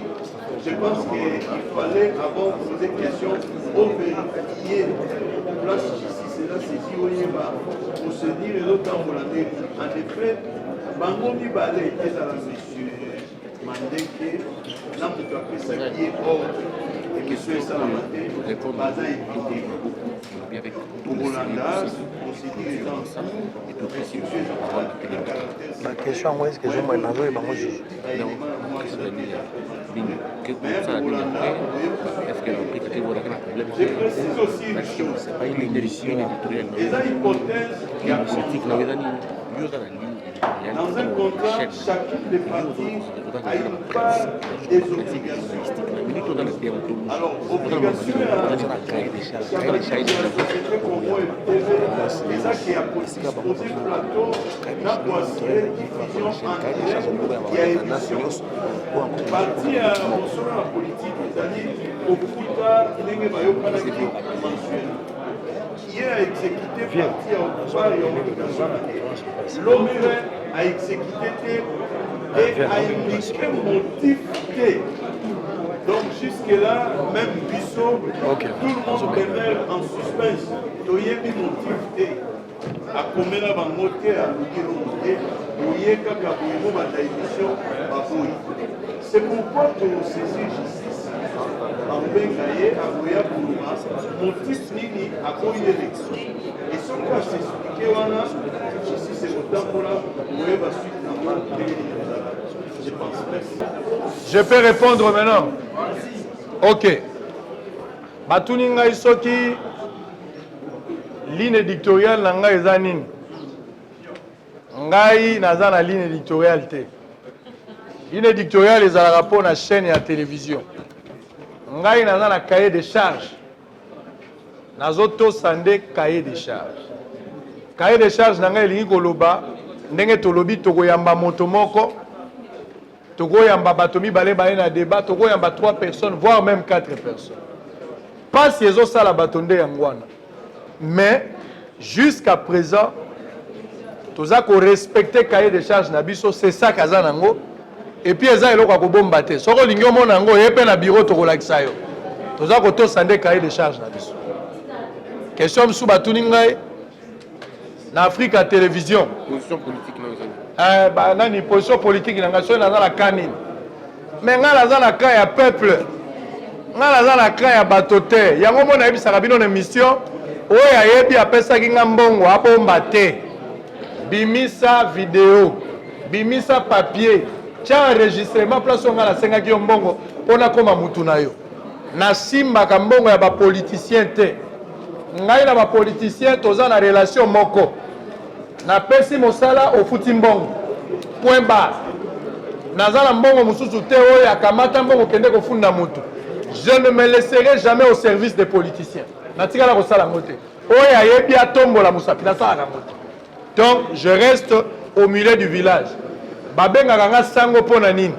Je pense qu'il fallait avant poser question ovérifier place justice eza saisi, oyeba procédure ezotambola ndenge. En effet, bango mibale, ezala monsieur Mandeke na moto apesaki ye ordre émission esalama te, baza évité. Tokolanda procédure eza en cours, instruction eza na caractère. Baquestion yango eske ezomona nazoyeba yango susu. Je précise aussi une chose. Eza hypothèse ya contrat. Dans un contrat, chacune des parties a une part des obligations. Alors, obligation ya société Congo TV ezaki ya kodispose plateau na koassurer diffusion en direct ya émission. Parti ya mosolo na politike ezali kofuta ndenge bayokanaki mensuel. Ye a exécuté parti ya part ya obligation na ye, l'autre a exécuté te et a indiqué motif te. Donc jusque là, même biso, tout le monde demeure en suspense, toyebi motif te. Akomela bango te, aluki eloko te, boye kaka boye bobanda émission, baboyi. C'est pourquoi tosaisir justice, bakobenga ye, akoya koloba motif nini akoyi élection. Et soki asexplike wana, justice ekotambola, koyeba suite nango ndenge nini ezala. Je pense, merci. Je peux répondre maintenant? Ok. Batuni ngai soki ligne éditoriale na ngai eza nini. Ngai naza na ligne éditoriale te. Ligne éditoriale ezalaka mpo na chaîne ya télévision. Ngai naza na cahier de charge. Nazotosa nde cahier de charge. Cahier de charge na ngai elingi koloba ndenge tolobi, tokoyamba moto moko, tokoyamba bato mibale baye na débat, tokoyamba trois personnes, voire même quatre personnes. Pasi ezosala bato nde yango wana. Mais jusqu'à présent toza korespecte cahier de charge na biso, c'est ça kaza nango. Et puis eza eloko ya kobomba te. Soki olingi omona yango, oye mpe na bureau, tokolakisa yo. Toza kotosa nde cahier de charge na biso. Question mosusu batuni ngai na Afrika Télévision. Position politique na ozali? Eh, ba, nani position politique na ngai, soki naza na ka nini? Mais ngai naza na ka ya peuple, ngai naza na ka ya bato te. Yango mo nayebisaka bino na émission oyo, ayebi apesaki nga mbongo abomba te, bimisa video, bimisa papier, tia enregistrement place oyo ngai nasengaki yo mbongo mpo nakoma mutu na yo. Nasimbaka mbongo ya bapoliticien te. Ngai na bapoliticien toza na relation moko: napesi mosala, ofuti mbongo, point barre. Naza na mbongo mosusu te oyo akamata mbongo kende kofunda motu. Je ne me laisserai jamais au service des politiciens. Natikala kosala yango te. Oyo ayebi atombola mosapi, nasalaka yango te. Donc je reste au milieu du village. Babengaka nga sango mpo na nini?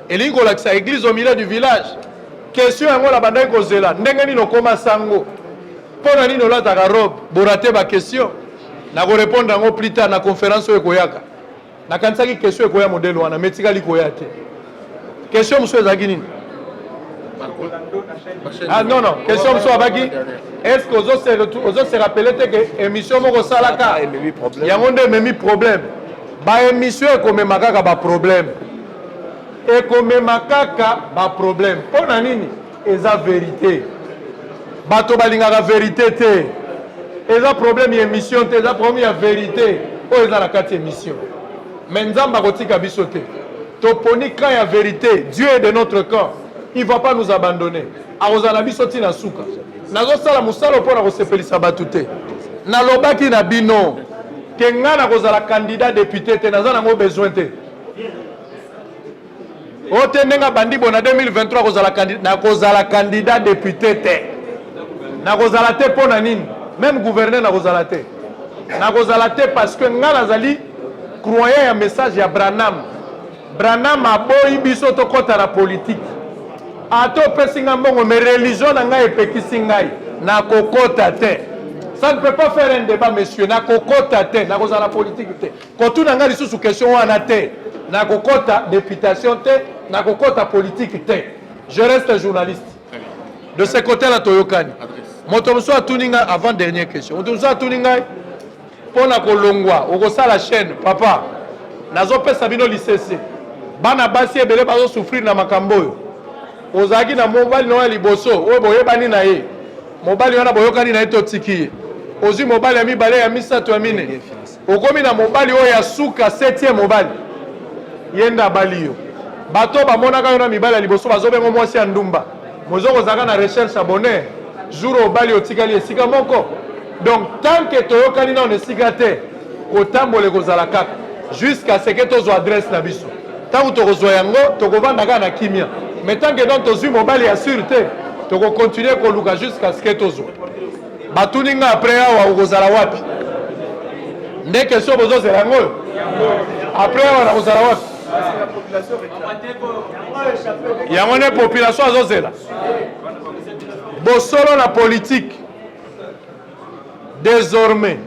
Elingi kolakisa eglise au milieu du village. Question yango nabandaki kozela, ndenge nini okoma sango? Mpo na nini olataka robe? Borate ba question. Nakorepondre yango plus tard na conference oyo ekoyaka. Nakanisaki question ekoya modèle wana, mais etikali koya te. Question mosusu ezalaki nini? Ah non non, question mosusu abaki est-ce que ozo se rappeler te que émission moko osalaka yango nde ememi problème? Ba émission ekomema kaka ba problème, ekomema kaka ba problème. Mpo na nini? Eza verite. Bato balingaka verite te. Eza problème ya émission te, eza problème ya verite oyo eza na kati ya émission. Mais Nzambe akotika biso te. Toponi camp ya verite. Dieu est de notre camp. Il va pas nous abandonner. Akozala na biso ti na suka. Nazosala mosala mpo na kosepelisa bato te. Nalobaki na bino ke ngai nakozala candidat député te, naza nango besoin te. O te ndenge abandi bo na 2023 akozala candidat, nakozala candidat député te. Nakozala te mpo na nini? Même gouverneur nakozala te. Nakozala te parce que ngai nazali croyant ya message ya Branham. Branham aboyi biso tokɔta na politique. Ata opesi ngai mbongo mais religion na ngai epekisi ngai, nakokɔta te. Ça ne peut pas faire un débat monsieur, nakokɔta te, nakozala na politique te. Kotuna ngai lisusu question wana te, nakokɔta députation te, nakokɔta politique te. Je reste journaliste. De ce côté là toyokani. Moto mosusu atuni ngai avant dernière question. Moto mosusu atuni ngai mpo na kolongwa okosala chaîne papa, nazopesa bino lisese. Bana basi ebele bazosouffrir na makambo oyo. Ozalaki na mobali na yo ya liboso oyo boyebani na ye, mobali wana boyokani na ye to otiki ye, ozwi mobali ya mibale, ya misato, ya mine, okomi na mobali oyo ya suka, septième mobali, ye nde abali yo. Bato oyo bamonaka yo na mibali ya liboso bazobenga mwasi ya ndumba. Mozo kozalaka na recherche ya bonheur, jour oyo obali otikali esika moko. Donc tant que toyokani nano esika te, kotambola ekozala kaka jusqu'à ce que tozwa adresse na biso. Ntango tokozwa yango tokovanda kaka na kimia, mais tant que donc tozwi mobali ya sûr te, tokocontinue koluka jusqu'à ce que tozwa. Batuni nga après awa okozala wapi? Nde question bozozela yango oyo. Après awa nakozala wapi? Yango nde population azozela. Bosolo na politique désormais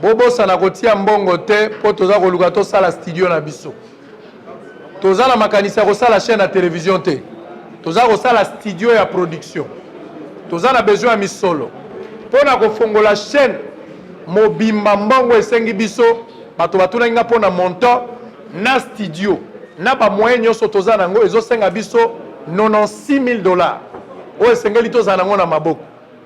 bobosana kotia mbongo te mpo toza koluka tosala studio na biso. Toza na makanisi ya kosala chaîne ya télévision te, toza kosala studio ya production. Toza na besoin ya misolo mpo na kofongola chaîne mobimba. Mbongo esengi biso, bato batunaki nga mpo na montant na studio na ba moyen nyonso toza nango, ezosenga biso 96 000 $ oyo esengeli tozala nango na maboko.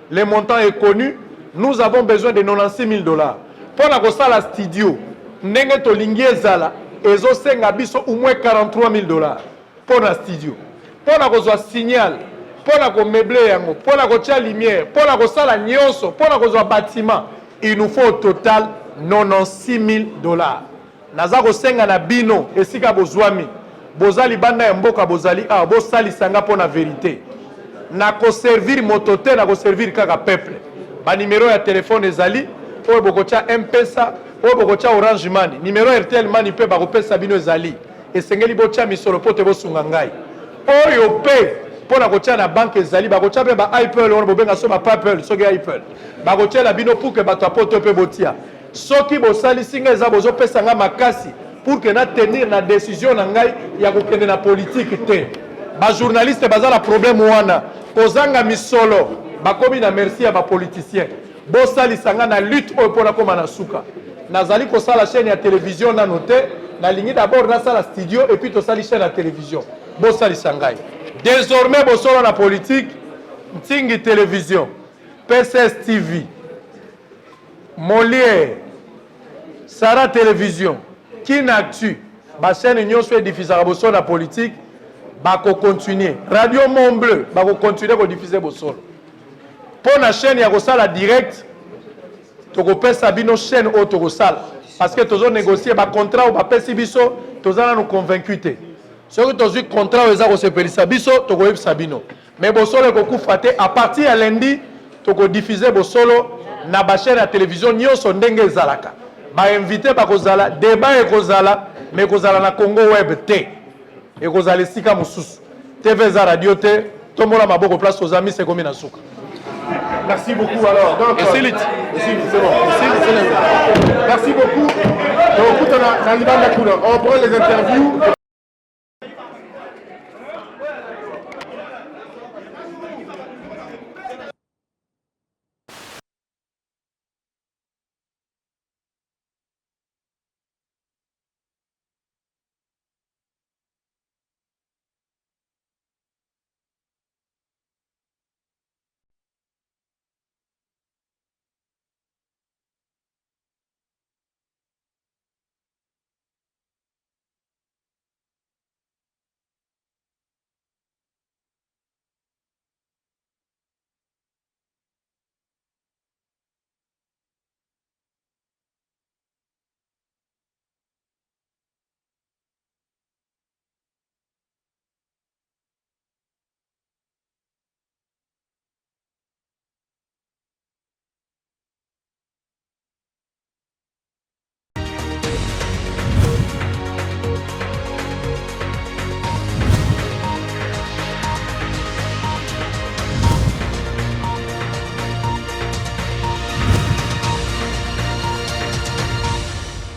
Le montant est connu, nous avons besoin de 96 000 $ mpo na kosala studio ndenge tolingi ezala. Ezosenga biso au moins 43 000 $ mpo na studio, mpo na kozwa signal, mpo na komeubler yango, mpo na kotia lumière, mpo na kosala nyonso, mpo na kozwa bâtiment. Il nous faut au total 96 000 $. Naza kosenga na bino esika bozwami, boza libanda ya mboka, bozali awa, bosalisa nga mpo na verité. Nakoservir moto te, nakoservir kaka peuple. Banimero ya telefone ezali oyo bokotia M-Pesa, oyo bokotia Orange Money, nimero Airtel Money mpe bakopesa bino ezali. Esengeli botia misolo mpo te bosunga ngai. Oyo mpe mpo na kotia na banke ezali, bakotia mpe ba Apple wana bobenga so ba Paypal, soki Apple bakotiela bino pour que bato ya poto mpe botia. Soki bosalisi ngai, eza bozopesa ngai makasi pour que na tenir na décision na ngai ya kokende na politique te. Bajournaliste baza na problème wana, kozanga misolo, bakomi na merci ya bapoliticien. Bosalisa ngai na lutte oyo mpo nakóma na suka. Nazali kosala chaîne ya télévision nano te, nalingi d'abord nasala studio et puis tosali chaîne ya télévision. Bosalisa ngai. Désormais bosolo na politique, Ntingi Télévision, PCS TV, Molière, Sarah Télévision, Kinactu, bachaîne nyonso ediffusaka bosolo na politique bakocontinue. Radio Mont Bleu bakocontinue kodiffuse bosolo. Mpo na chaîne ya kosala direct, tokopesa bino chaîne oyo tokosala parce que tozo négocier bacontrat oyo bapesi biso. Toza nanu convaincu te. Soki tozwi contrat oyo eza kosepelisa biso, tokoyebisa bino. Mais bosolo ekokufa te, à partir ya lundi toko diffuser bosolo na ba chaînes ya television nionso ndenge ezalaka. Ba invites bakozala, debat ekozala, mais ekozala na Congo web te. Ekozala esika mosusu. TV eza radio te, tombola maboko place toza misa ekomi na suka. Merci beaucoup alors. Donc, Esili. Esili, c'est bon. Esili, c'est bon. Merci beaucoup. Donc, on, on prend les interviews.